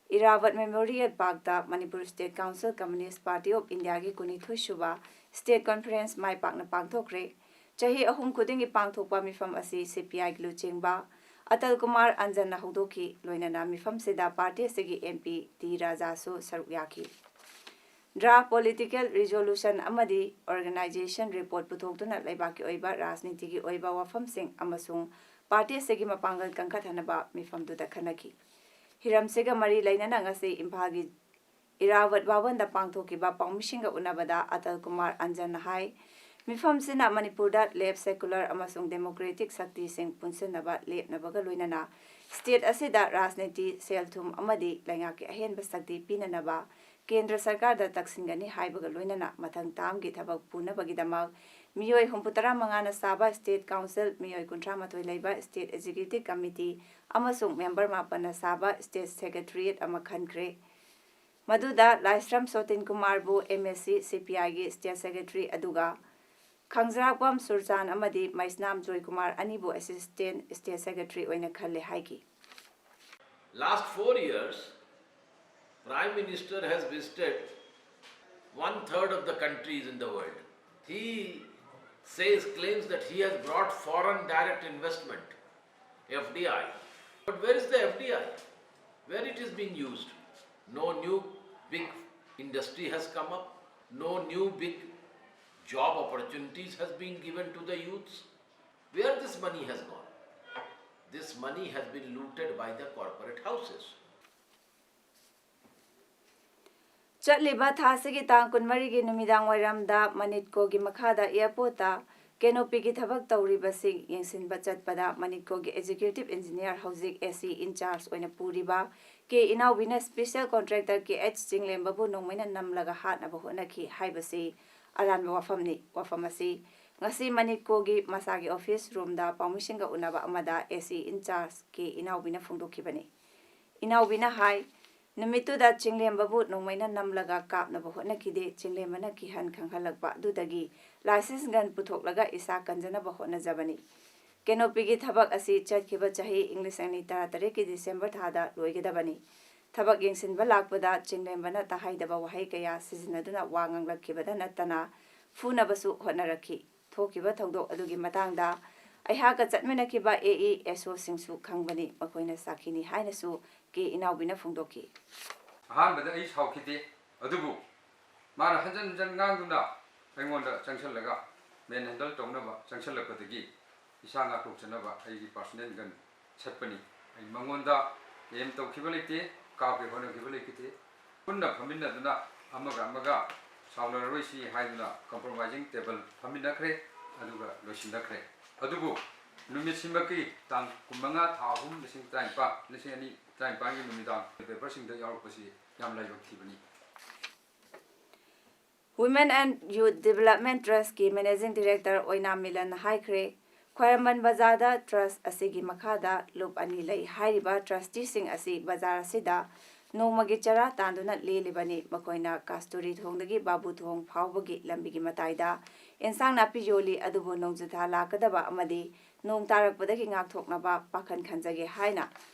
ꯏꯔꯥꯕꯠ ꯃꯦꯃꯣꯔꯤꯌꯦꯜ ꯄꯥꯔꯛꯇ Manipur state council communist party of ꯏꯟꯗꯤꯌꯥꯒꯤ ꯀꯨꯟꯅꯤꯊꯣꯏꯁꯨꯕ ꯁ꯭ꯇꯦꯠ ꯀꯟꯐꯔꯦꯟꯁ ꯃꯥꯏ ꯄꯥꯛꯅ ꯄꯥꯡꯊꯣꯛꯈ꯭ꯔꯦ꯫ ꯆꯍꯤ ꯑꯍꯨꯝ ꯈꯨꯗꯤꯡꯒꯤ ꯄꯥꯡꯊꯣꯛꯄ ꯃꯤꯐꯝ ꯑꯁꯤ ꯁꯤ ꯄꯤ ꯑꯥꯏꯒꯤ ꯂꯨꯆꯤꯡꯕ ꯑꯇꯜ ꯀꯨꯃꯥꯔ ꯑꯟꯖꯟꯅ ꯍꯧꯗꯣꯛꯈꯤ꯫ ꯂꯣꯏꯅꯅ ꯃꯤꯐꯝꯁꯤꯗ ꯄꯥꯔꯇꯤ ꯑꯁꯤꯒꯤ ꯑꯦꯝ ꯄꯤ ꯇꯤ ꯔꯥꯖꯥꯁꯨ ꯁꯔꯨꯛ ꯌꯥꯈꯤ꯫ ꯗ꯭ꯔꯥꯐ ꯄꯣꯂꯤꯇꯤꯀꯦꯜ ꯔꯤꯖꯣꯂꯨꯁꯟ ꯑꯃꯗꯤ ꯑꯣꯔꯒꯅꯥꯏꯖꯦꯁꯟ ꯔꯤꯄꯣꯔꯠ ꯄꯨꯊꯣꯛꯇꯨꯅ ꯂꯩꯕꯥꯛꯀꯤ ꯑꯣꯏꯕ ꯔꯥꯖꯅꯤꯇꯤꯒꯤ ꯑꯣꯏꯕ ꯋꯥꯐꯝꯁꯤꯡ ꯑꯃꯁꯨꯡ ꯄꯥꯔꯇꯤ ꯑꯁꯤꯒꯤ ꯃꯄꯥꯡꯒꯜ ꯀꯟꯈꯠꯍꯟꯅꯕ ꯃꯤꯐꯝꯗꯨꯗ ꯈꯟꯅꯈꯤ꯫ ꯍꯤꯔꯝꯁꯤꯒ ꯃꯔꯤ ꯂꯩꯅꯅ ꯉꯁꯤ ꯏꯝꯐꯥꯜꯒꯤ ꯏꯔꯥꯕꯠ ꯚꯕꯟꯗ ꯄꯥꯡꯊꯣꯛꯈꯤꯕ ꯄꯥꯎꯃꯤꯁꯤꯡꯒ ꯎꯅꯕꯗ ꯑꯇꯜ ꯀꯨꯃꯥꯔ ꯑꯟꯖꯟꯅ ꯍꯥꯏ, ꯃꯤꯐꯝꯁꯤꯅ ꯃꯅꯤꯄꯨꯔꯗ ꯂꯦꯐ, ꯁꯦꯀꯨꯂꯔ ꯑꯃꯁꯨꯡ ꯗꯦꯃꯣꯀ꯭ꯔꯦꯇꯤꯛ ꯁꯛꯇꯤꯁꯤꯡ ꯄꯨꯟꯁꯤꯟꯅꯕ ꯂꯦꯞꯅꯕꯒ ꯂꯣꯏꯅꯅ ꯁ꯭ꯇꯦꯠ ꯑꯁꯤꯗ ꯔꯥꯖꯅꯤꯇꯤ, ꯁꯦꯜ-ꯊꯨꯝ ꯑꯃꯗꯤ ꯂꯩꯉꯥꯛꯀꯤ ꯑꯍꯦꯟꯕ ꯁꯛꯇꯤ ꯄꯤꯅꯅꯕ ꯀꯦꯟꯗ꯭ꯔ ꯁꯔꯀꯥꯔꯗ ꯇꯛꯁꯤꯟꯒꯅꯤ ꯍꯥꯏꯕꯒ ꯂꯣꯏꯅꯅ ꯃꯊꯪ ꯇꯥꯝꯒꯤ ꯊꯕꯛ ꯄꯨꯅꯕꯒꯤꯗꯃꯛ ꯃꯤꯑꯣꯏ ꯍꯨꯝꯐꯨꯇꯔꯥ ꯃꯉꯥꯅ ꯁꯥꯕ ꯁ꯭ꯇꯦꯠ ꯀꯥꯎꯟꯁꯤꯜ, ꯃꯤꯑꯣꯏ ꯀꯨꯟꯊ꯭ꯔꯥ ꯃꯥꯊꯣꯏ ꯂꯩꯕ ꯁ꯭ꯇꯦꯠ ꯑꯦꯛꯖꯤꯀ꯭ꯌꯨꯇꯤꯚ ꯀꯃꯤꯇꯤ ꯑꯃꯁꯨꯡ ꯃꯦꯝꯕꯔ ꯃꯥꯄꯟꯅ ꯁꯥꯕ ꯁ꯭ꯇꯦꯠ ꯁꯦꯀ꯭ꯔꯦꯇꯔꯤꯌꯦꯠ ꯑꯃ ꯈꯟꯈ꯭ꯔꯦ꯫ ꯃꯗꯨꯗ ꯂꯥꯏꯁ꯭ꯔꯝ ꯁꯣꯇꯤꯟ ꯀꯨꯃꯥꯔꯕꯨ ꯑꯦꯝ ꯑꯦꯁ ꯁꯤ ꯁꯤ ꯄꯤ ꯑꯥꯏꯒꯤ ꯁ꯭ꯇꯦꯠ ꯁꯦꯀ꯭ꯔꯦꯇꯔꯤ ꯑꯗꯨꯒ ꯈꯪꯖꯔꯥꯛꯄꯝ ꯁꯨꯔꯆꯥꯟ ꯑꯃꯗꯤ ꯃꯩꯁꯅꯥꯝ ꯖꯣꯏꯀꯨꯃꯥꯔ ꯑꯅꯤꯕꯨ ꯑꯦꯁꯤꯁ꯭ꯇꯦꯟꯠ ꯁ꯭ꯇꯦꯠ ꯁꯦꯀ꯭ꯔꯦꯇꯔꯤ ꯑꯣꯏꯅ ꯈꯜꯂꯦ ꯍꯥꯏꯈꯤ꯫ Last four years, Prime Minister has visited one third of the countries in the world. He says, claims that he has brought foreign direct investment, F D I. But where is the F D I? Where it is being used? No new big industry has come up, no new big job opportunities has been given to the youths. Where this money has gone? This money has been looted by the corporate houses. ꯆꯠꯂꯤꯕ ꯊꯥ ꯑꯁꯤꯒꯤ ꯇꯥꯡ ꯀꯨꯟꯃꯔꯤꯒꯤ ꯅꯨꯃꯤꯗꯥꯡ ꯋꯥꯏꯔꯝꯗ ꯃꯅꯤꯠꯀꯣꯒꯤ ꯃꯈꯥꯗ ꯑꯦꯌꯔꯄꯣꯔꯠꯇ ꯀꯦꯅꯣꯄꯤꯒꯤ ꯊꯕꯛ ꯇꯧꯔꯤꯕꯁꯤꯡ ꯌꯦꯡꯁꯤꯟꯕ ꯆꯠꯄꯗ ꯃꯅꯤꯠꯀꯣꯒꯤ ꯑꯦꯛꯖꯤꯀ꯭ꯌꯨꯇꯤꯚ ꯏꯟꯖꯤꯅꯤꯌꯔ, ꯍꯧꯖꯤꯛ ꯑꯦ ꯁꯤ ꯏꯟꯆꯥꯔꯖ ꯑꯣꯏꯅ ꯄꯨꯔꯤꯕ ꯀꯦ ꯏꯅꯥꯎꯕꯤꯅ ꯁ꯭ꯄꯦꯁꯤꯌꯦꯜ ꯀꯣꯟꯇ꯭ꯔꯦꯛꯇꯔ ꯀꯦ ꯑꯩꯆ ꯆꯤꯡꯂꯦꯝꯕꯕꯨ ꯅꯣꯡꯃꯩꯅ ꯅꯝꯂꯒ ꯍꯥꯠꯅꯕ ꯍꯣꯠꯅꯈꯤ ꯍꯥꯏꯕꯁꯤ ꯑꯔꯥꯟꯕ ꯋꯥꯐꯝꯅꯤ꯫ ꯋꯥꯐꯝ ꯑꯁꯤ ꯉꯁꯤ ꯃꯅꯤꯠꯀꯣꯒꯤ ꯃꯁꯥꯒꯤ ꯑꯣꯐꯤꯁ ꯔꯨꯝꯗ ꯄꯥꯎꯃꯤꯁꯤꯡꯒ ꯎꯅꯕ ꯑꯃꯗ ꯑꯦ ꯁꯤ ꯏꯟꯆꯥꯔꯖ ꯀꯦ ꯏꯅꯥꯎꯕꯤꯅ ꯐꯣꯡꯗꯣꯛꯈꯤꯕꯅꯤ꯫ ꯏꯅꯥꯎꯕꯤꯅ ꯍꯥꯏ, ꯅꯨꯃꯤꯠꯇꯨꯗ ꯆꯤꯡꯂꯦꯝꯕꯕꯨ ꯅꯣꯡꯃꯩꯅ ꯅꯝꯂꯒ ꯀꯥꯞꯅꯕ ꯍꯣꯠꯅꯈꯤꯗꯦ꯫ ꯆꯤꯡꯂꯦꯝꯕꯅ ꯀꯤꯍꯟ ꯈꯪꯍꯜꯂꯛꯄ ꯑꯗꯨꯗꯒꯤ ꯂꯥꯏꯁꯦꯟꯁ ꯒꯟ ꯄꯨꯊꯣꯛꯂꯒ ꯏꯁꯥ ꯀꯟꯖꯅꯕ ꯍꯣꯠꯅꯖꯕꯅꯤ꯫ ꯀꯦꯅꯣꯄꯤꯒꯤ ꯊꯕꯛ ꯑꯁꯤ ꯆꯠꯈꯤꯕ ꯆꯍꯤ ꯏꯪ ꯂꯤꯁꯤꯡ ꯑꯅꯤ ꯇꯔꯥꯇꯔꯦꯠꯀꯤ ꯗꯤꯁꯦꯝꯕꯔ ꯊꯥꯗ ꯂꯣꯏꯒꯗꯕꯅꯤ꯫ ꯊꯕꯛ ꯌꯦꯡꯁꯤꯟꯕ ꯂꯥꯛꯄꯗ ꯆꯤꯡꯂꯦꯝꯕꯅ ꯇꯥꯍꯩꯗꯕ ꯋꯥꯍꯩ ꯀꯌꯥ ꯁꯤꯖꯤꯟꯅꯗꯨꯅ ꯋꯥ ꯉꯥꯡꯂꯛꯈꯤꯕꯗ ꯅꯠꯇꯅ ꯐꯨꯅꯕꯁꯨ ꯍꯣꯠꯅꯔꯛꯈꯤ꯫ ꯊꯣꯛꯈꯤꯕ ꯊꯧꯗꯣꯛ ꯑꯗꯨꯒꯤ ꯃꯇꯥꯡꯗ ꯑꯩꯍꯥꯛꯀ ꯆꯠꯃꯤꯟꯅꯈꯤꯕ ꯑꯦ ꯏ ꯑꯦꯁ ꯑꯣꯁꯤꯡꯁꯨ ꯈꯪꯕꯅꯤ, ꯃꯈꯣꯏꯅ ꯁꯥꯈꯤꯅꯤ ꯍꯥꯏꯅꯁꯨ ꯀꯦ ꯏꯅꯥꯎꯕꯤꯅ ꯐꯣꯡꯗꯣꯛꯈꯤ꯫ ꯑꯍꯥꯟꯕꯗ ꯑꯩ ꯁꯥꯎꯈꯤꯗꯦ, ꯑꯗꯨꯕꯨ ꯃꯥꯅ ꯍꯟꯖꯟ ꯍꯟꯖꯟ ꯉꯥꯡꯗꯨꯅ ꯑꯩꯉꯣꯟꯗ ꯆꯪꯁꯜꯂꯒ ꯃꯦꯟ ꯍꯦꯟꯗꯜ ꯇꯧꯅꯕ ꯆꯪꯁꯜꯂꯛꯄꯗꯒꯤ ꯏꯁꯥ ꯉꯥꯛꯊꯣꯛꯆꯅꯕ ꯑꯩꯒꯤ ꯄꯥꯔꯁꯣꯅꯦꯜ ꯒꯟ ꯁꯠꯄꯅꯤ꯫ ꯑꯩ ꯃꯉꯣꯟꯗ ꯑꯦꯝ ꯇꯧꯈꯤꯕ ꯂꯩꯇꯦ, ꯀꯥꯞꯀꯦ ꯍꯣꯠꯅꯈꯤꯕ ꯂꯩꯈꯤꯗꯦ꯫ ꯄꯨꯟꯅ ꯐꯝꯃꯤꯟꯅꯗꯨꯅ ꯑꯃꯒ ꯑꯃꯒ ꯁꯥꯎꯅꯔꯔꯣꯏꯁꯤ ꯍꯥꯏꯗꯨꯅ ꯀꯝꯄ꯭ꯔꯣꯃꯥꯏꯖꯤꯡ ꯇꯦꯕꯜ ꯐꯝꯃꯤꯟꯅꯈ꯭ꯔꯦ, ꯑꯗꯨꯒ ꯂꯣꯏꯁꯤꯟꯅꯈ꯭ꯔꯦ꯫ ꯑꯗꯨꯕꯨ ꯅꯨꯃꯤꯠꯁꯤꯃꯛꯀꯤ ꯇꯥꯡ ꯀꯨꯟꯃꯉꯥ ꯊꯥ ꯑꯍꯨꯝ ꯂꯤꯁꯤꯡ ꯇꯔꯥꯅꯤꯄꯥꯜ, ꯂꯤꯁꯤꯡ ꯑꯅꯤ ꯇꯔꯥꯅꯤꯄꯥꯜꯒꯤ ꯅꯨꯃꯤꯗꯥꯡ ꯄꯦꯄꯔꯁꯤꯡꯗ ꯌꯥꯎꯔꯛꯄꯁꯤ ꯌꯥꯝ ꯂꯥꯏꯕꯛ ꯊꯤꯕꯅꯤ꯫ Women and Youth Development Trustꯀꯤ Managing Director ꯑꯣꯏꯅꯥꯝ ꯃꯤꯂꯟꯅ ꯍꯥꯏꯈ꯭ꯔꯦ, ꯈ꯭ꯋꯥꯏꯔꯝꯕꯟ ꯕꯖꯥꯔꯗ ꯇ꯭ꯔꯁ ꯑꯁꯤꯒꯤ ꯃꯈꯥꯗ ꯂꯨꯞ ꯑꯅꯤ ꯂꯩ꯫ ꯍꯥꯏꯔꯤꯕ ꯇ꯭ꯔꯁꯇꯤꯁꯤꯡ ꯑꯁꯤ ꯕꯖꯥꯔ ꯑꯁꯤꯗ ꯅꯣꯡꯃꯒꯤ ꯆꯔꯥ ꯇꯥꯟꯗꯨꯅ ꯂꯦꯜꯂꯤꯕꯅꯤ꯫ ꯃꯈꯣꯏꯅ ꯀꯥꯁꯇꯨꯔꯤ ꯊꯣꯡꯗꯒꯤ ꯕꯥꯕꯨ ꯊꯣꯡ ꯐꯥꯎꯕꯒꯤ ꯂꯝꯕꯤꯒꯤ ꯃꯇꯥꯏꯗ ꯏꯟꯁꯥꯡ ꯅꯥꯄꯤ ꯌꯣꯜꯂꯤ, ꯑꯗꯨꯕꯨ ꯅꯣꯡꯖꯨꯊꯥ ꯂꯥꯛꯀꯗꯕ ꯑꯃꯗꯤ ꯅꯣꯡ ꯇꯥꯔꯛꯄꯗꯒꯤ ꯉꯥꯛꯊꯣꯛꯅꯕ ꯄꯥꯈꯟ ꯈꯟꯖꯒꯦ ꯍꯥꯏꯅ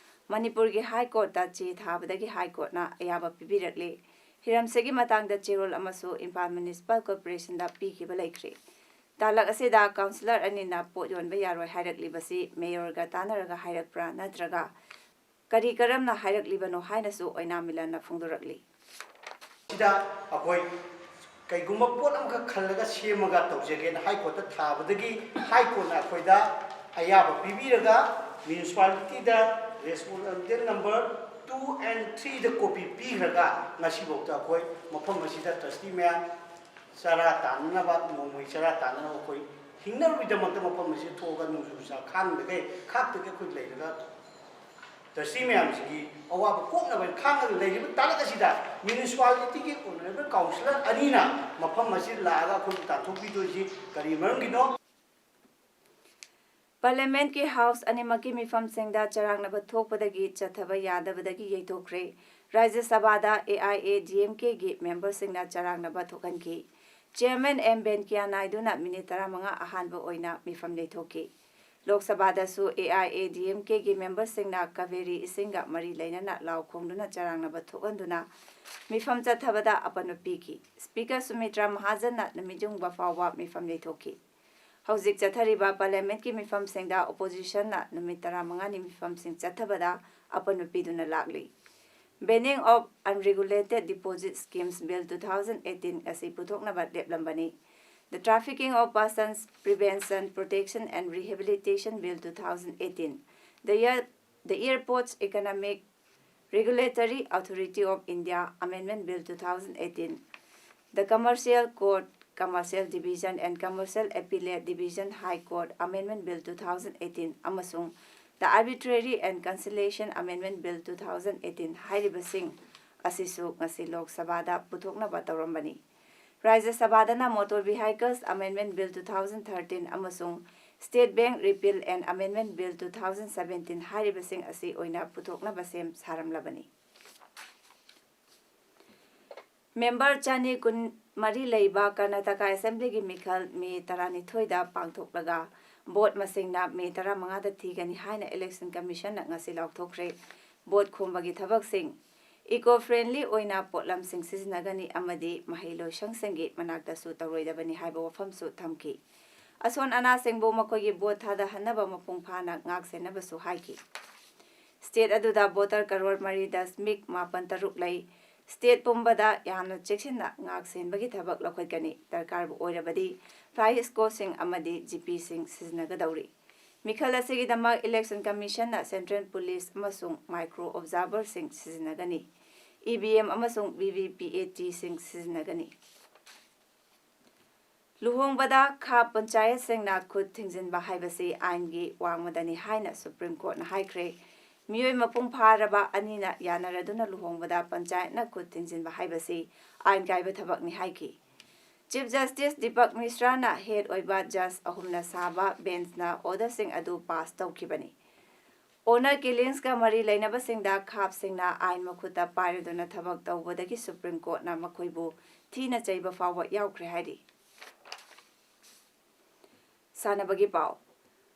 ꯃꯅꯤꯄꯨꯔꯒꯤ ꯍꯥꯏ ꯀꯣꯔꯠꯇ ꯆꯦ ꯊꯥꯕꯗꯒꯤ ꯍꯥꯏ ꯀꯣꯔꯠꯅ ꯑꯌꯥꯕ ꯄꯤꯕꯤꯔꯛꯂꯤ꯫ ꯍꯤꯔꯝꯁꯤꯒꯤ ꯃꯇꯥꯡꯗ ꯆꯦꯔꯣꯜ ꯑꯃꯁꯨ ꯏꯝꯐꯥꯜ ꯃ꯭ꯌꯨꯅꯤꯁꯤꯄꯥꯜ ꯀꯣꯔꯄꯣꯔꯦꯁꯟꯗ ꯄꯤꯈꯤꯕ ꯂꯩꯈ꯭ꯔꯦ꯫ ꯇꯥꯂꯛ ꯑꯁꯤꯗ ꯀꯥꯎꯟꯁꯤꯂꯔ ꯑꯅꯤꯅ ꯄꯣꯠ ꯌꯣꯟꯕ ꯌꯥꯔꯣꯏ ꯍꯥꯏꯔꯛꯂꯤꯕꯁꯤ ꯃꯦꯌꯣꯔꯒ ꯇꯥꯟꯅꯔꯒ ꯍꯥꯏꯔꯛꯄ꯭ꯔꯥ ꯅꯠꯇ꯭ꯔꯒ ꯀꯔꯤ ꯀꯔꯝꯅ ꯍꯥꯏꯔꯛꯂꯤꯕꯅꯣ ꯍꯥꯏꯅꯁꯨ ꯑꯣꯏꯅꯥꯝ ꯃꯤꯂꯟꯅ ꯐꯣꯡꯗꯣꯔꯛꯂꯤ꯫ ꯁꯤꯗ ꯑꯩꯈꯣꯏ ꯀꯩꯒꯨꯝꯕ ꯄꯣꯠ ꯑꯃꯈꯛ ꯈꯜꯂꯒ ꯁꯦꯝꯃꯒ ꯇꯧꯖꯒꯦꯅ ꯍꯥꯏ ꯀꯣꯔꯠꯇ ꯊꯥꯕꯗꯒꯤ ꯍꯥꯏ ꯀꯣꯔꯠꯅ ꯑꯩꯈꯣꯏꯗ ꯑꯌꯥꯕ ꯄꯤꯕꯤꯔꯒ ꯃ꯭ꯌꯨꯅꯤꯁꯤꯄꯥꯂꯤꯇꯤꯗ respondent number Two and three ꯗ copy ꯄꯤꯈ꯭ꯔꯒ ꯉꯁꯤꯐꯥꯎꯗ ꯑꯩꯈꯣꯏ ꯃꯐꯝ ꯑꯁꯤꯗ trustee ꯃꯌꯥꯝ ꯆꯔꯥ ꯇꯥꯟꯅꯅꯕ, ꯅꯣꯡꯃꯒꯤ ꯆꯔꯥ ꯇꯥꯟꯅꯅꯕ ꯑꯩꯈꯣꯏ ꯍꯤꯡꯅꯕꯒꯤꯗꯃꯛꯇ ꯃꯐꯝ ꯑꯁꯤꯗ ꯊꯣꯛꯑꯒ ꯅꯣꯡꯖꯨ ꯅꯨꯡꯁꯥ ꯈꯥꯡꯗꯈꯩ ꯈꯥꯛꯇꯒꯩ ꯑꯩꯈꯣꯏ ꯂꯩꯔꯒ trustee ꯃꯌꯥꯝꯁꯤꯒꯤ ꯑꯋꯥꯕ ꯀꯣꯛꯅꯕ ꯈꯥꯡꯉꯒ ꯂꯩꯔꯤꯕ ꯇꯥꯂꯛ ꯑꯁꯤꯗ municipality ꯒꯤ honourable councillor ꯑꯅꯤꯅ ꯃꯐꯝ ꯑꯁꯤꯗ ꯂꯥꯛꯑꯒ ꯑꯩꯈꯣꯏꯕꯨ ꯇꯥꯟꯊꯣꯛꯄꯤꯗꯣꯏꯁꯤ ꯀꯔꯤ ꯃꯔꯝꯒꯤꯅꯣ? Parliament ꯀꯤ House ꯑꯅꯤꯃꯛꯀꯤ ꯃꯤꯐꯝꯁꯤꯡꯗ ꯆꯔꯥꯡꯅꯕ ꯊꯣꯛꯄꯗꯒꯤ ꯆꯠꯊꯕ ꯌꯥꯗꯕꯗꯒꯤ ꯌꯩꯊꯣꯛꯈ꯭ꯔꯦ꯫ ꯔꯥꯖ꯭ꯌ ꯁꯚꯥꯗ A I A D M K ꯒꯤ member ꯁꯤꯡꯅ ꯆꯔꯥꯡꯅꯕ ꯊꯣꯛꯍꯟꯈꯤ꯫ Chairman M ꯚꯦꯡꯀꯌꯥ ꯅꯥꯏꯗꯨꯅ minute ꯇꯔꯥꯃꯉꯥ ꯑꯍꯥꯟꯕ ꯑꯣꯏꯅ ꯃꯤꯐꯝ ꯌꯩꯊꯣꯛꯈꯤ꯫ ꯂꯣꯛ ꯁꯚꯥꯗꯁꯨ A I A D M K ꯒꯤ member ꯁꯤꯡꯅ ꯀꯥꯕꯦꯔꯤ ꯏꯁꯤꯡꯒ ꯃꯔꯤ ꯂꯩꯅꯅ ꯂꯥꯎ ꯈꯣꯡꯗꯨꯅ ꯆꯔꯥꯡꯅꯕ ꯊꯣꯛꯍꯟꯗꯨꯅ ꯃꯤꯐꯝ ꯆꯠꯊꯕꯗ ꯑꯄꯟꯕ ꯄꯤꯈꯤ꯫ Speaker ꯁꯨꯃꯤꯇ꯭ꯔꯥ ꯃꯍꯥꯖꯟꯅ ꯅꯨꯃꯤꯠ ꯌꯨꯡꯕ ꯐꯥꯎꯕ ꯃꯤꯐꯝ ꯌꯩꯊꯣꯛꯈꯤ꯫ ꯍꯧꯖꯤꯛ ꯆꯠꯊꯔꯤꯕ Parliament ꯀꯤ ꯃꯤꯐꯝꯁꯤꯡꯗ opposition ꯅ ꯅꯨꯃꯤꯠ ꯇꯔꯥꯃꯉꯥꯅꯤ ꯃꯤꯐꯝꯁꯤꯡ ꯆꯠꯊꯕꯗ ꯑꯄꯟꯕ ꯄꯤꯗꯨꯅ ꯂꯥꯛꯂꯤ꯫ Banning of Unregulated Deposit Schemes Bill two thousand eighteen ꯑꯁꯤ ꯄꯨꯊꯣꯛꯅꯕ ꯂꯦꯞꯂꯝꯕꯅꯤ꯫ The Trafficking of Persons Prevention, Protection and Rehabilitation Bill two thousand eighteen, the, Air, the Airports Economic Regulatory Authority of India Amendment Bill two thousand eighteen, the Commercial Court, Commercial Division and Commercial Appellate Division High Court Amendment Bill two thousand eighteen ꯑꯃꯁꯨꯡ the Arbitrary and Conciliation Amendment Bill two thousand eighteen ꯍꯥꯏꯔꯤꯕꯁꯤꯡ ꯑꯁꯤꯁꯨ ꯉꯁꯤ ꯂꯣꯛ ꯁꯚꯥꯗ ꯄꯨꯊꯣꯛꯅꯕ ꯇꯧꯔꯝꯕꯅꯤ꯫ ꯔꯥꯖ꯭ꯌ ꯁꯚꯥꯗꯅ Motor Vehicles Amendment Bill two thousand thirteen ꯑꯃꯁꯨꯡ State Bank Repeal and Amendment Bill two thousand seventeen ꯍꯥꯏꯔꯤꯕꯁꯤꯡ ꯑꯁꯤ ꯑꯣꯏꯅ ꯄꯨꯊꯣꯛꯅꯕ ꯁꯦꯝ ꯁꯥꯔꯝꯂꯕꯅꯤ꯫ Member ꯆꯅꯤ ꯀꯨꯟ ꯃꯔꯤ ꯂꯩꯕ Karnataka Assembly ꯒꯤ ꯃꯤꯈꯜ May ꯇꯔꯥꯅꯤꯊꯣꯏꯗ ꯄꯥꯡꯊꯣꯛꯂꯒ vote ꯃꯁꯤꯡꯅ May ꯇꯔꯥꯃꯉꯥꯗ ꯊꯤꯒꯅꯤ ꯍꯥꯏꯅ Election Commission ꯅ ꯉꯁꯤ ꯂꯥꯎꯊꯣꯛꯈ꯭ꯔꯦ꯫ Vote ꯈꯣꯝꯕꯒꯤ ꯊꯕꯛꯁꯤꯡ eco friendly ꯑꯣꯏꯅ ꯄꯣꯠꯂꯝꯁꯤꯡ ꯁꯤꯖꯤꯟꯅꯒꯅꯤ ꯑꯃꯗꯤ ꯃꯍꯩ ꯂꯣꯏꯁꯪꯁꯤꯡꯒꯤ ꯃꯅꯥꯛꯇꯁꯨ ꯇꯧꯔꯣꯏꯗꯕꯅꯤ ꯍꯥꯏꯕ ꯋꯥꯐꯝꯁꯨ ꯊꯝꯈꯤ꯫ ꯑꯁꯣꯟ ꯑꯅꯥꯁꯤꯡꯕꯨ ꯃꯈꯣꯏꯒꯤ vote ꯊꯥꯗꯍꯟꯅꯕ ꯃꯄꯨꯡ ꯐꯥꯅ ꯉꯥꯛ ꯁꯦꯟꯅꯕꯁꯨ ꯍꯥꯏꯈꯤ꯫ State ꯑꯗꯨꯗ voter ꯀꯔꯣꯔ ꯃꯔꯤ ꯗꯁꯃꯤꯛ ꯃꯥꯄꯟ ꯇꯔꯨꯛ ꯂꯩ꯫ State ꯄꯨꯝꯕꯗ ꯌꯥꯝꯅ ꯆꯦꯛꯁꯤꯟꯅ ꯉꯥꯛ ꯁꯦꯟꯕꯒꯤ ꯊꯕꯛ ꯂꯧꯈꯠꯀꯅꯤ꯫ ꯗꯔꯀꯥꯔꯕꯨ ꯑꯣꯏꯔꯕꯗꯤ flying squadꯁꯤꯡ ꯑꯃꯗꯤ ꯖꯤꯄꯤꯁꯤꯡ ꯁꯤꯖꯤꯟꯅꯒꯗꯧꯔꯤ꯫ ꯃꯤꯈꯜ ꯑꯁꯤꯒꯤꯗꯃꯛ Election Commission ꯅ Central Police ꯑꯃꯁꯨꯡ Micro Observer ꯁꯤꯡ ꯁꯤꯖꯤꯟꯅꯒꯅꯤ꯫ E V M ꯑꯃꯁꯨꯡ V V P A T ꯁꯤꯡ ꯁꯤꯖꯤꯟꯅꯒꯅꯤ꯫ ꯂꯨꯍꯣꯡꯕꯗ ꯈꯥꯞ ꯄꯟꯆꯥꯌꯠꯁꯤꯡꯅ ꯈꯨꯠ ꯊꯤꯡꯖꯤꯟꯕ ꯍꯥꯏꯕꯁꯤ ꯑꯥꯏꯟꯒꯤ ꯋꯥꯡꯃꯗꯅꯤ ꯍꯥꯏꯅ Supreme Court ꯅ ꯍꯥꯏꯈ꯭ꯔꯦ꯫ ꯃꯤꯑꯣꯏ ꯃꯄꯨꯡ ꯐꯥꯔꯕ ꯑꯅꯤꯅ ꯌꯥꯅꯔꯗꯨꯅ ꯂꯨꯍꯣꯡꯕꯗ ꯄꯟꯆꯥꯌꯠꯅ ꯈꯨꯠ ꯊꯤꯡꯖꯤꯟꯕ ꯍꯥꯏꯕꯁꯤ ꯑꯥꯏꯟ ꯀꯥꯏꯕ ꯊꯕꯛꯅꯤ ꯍꯥꯏꯈꯤ꯫ Chief Justice Deepak Mishra ꯅ head ꯑꯣꯏꯕ judge ꯑꯍꯨꯝꯅ ꯁꯥꯕ bench ꯅ order ꯁꯤꯡ ꯑꯗꯨ pass ꯇꯧꯈꯤꯕꯅꯤ꯫ Honour killings ꯀ ꯃꯔꯤ ꯂꯩꯅꯕꯁꯤꯡꯗ ꯈꯥꯞꯁꯤꯡꯅ ꯑꯥꯏꯟ ꯃꯈꯨꯠꯇ ꯄꯥꯏꯔꯗꯨꯅ ꯊꯕꯛ ꯇꯧꯕꯗꯒꯤ Supreme Court ꯅ ꯃꯈꯣꯏꯕꯨ ꯊꯤꯅ ꯆꯩꯕ ꯐꯥꯎꯕ ꯌꯥꯎꯈ꯭ꯔꯦ ꯍꯥꯏꯔꯤ꯫ ꯁꯥꯟꯅꯕꯒꯤ ꯄꯥꯎ꯫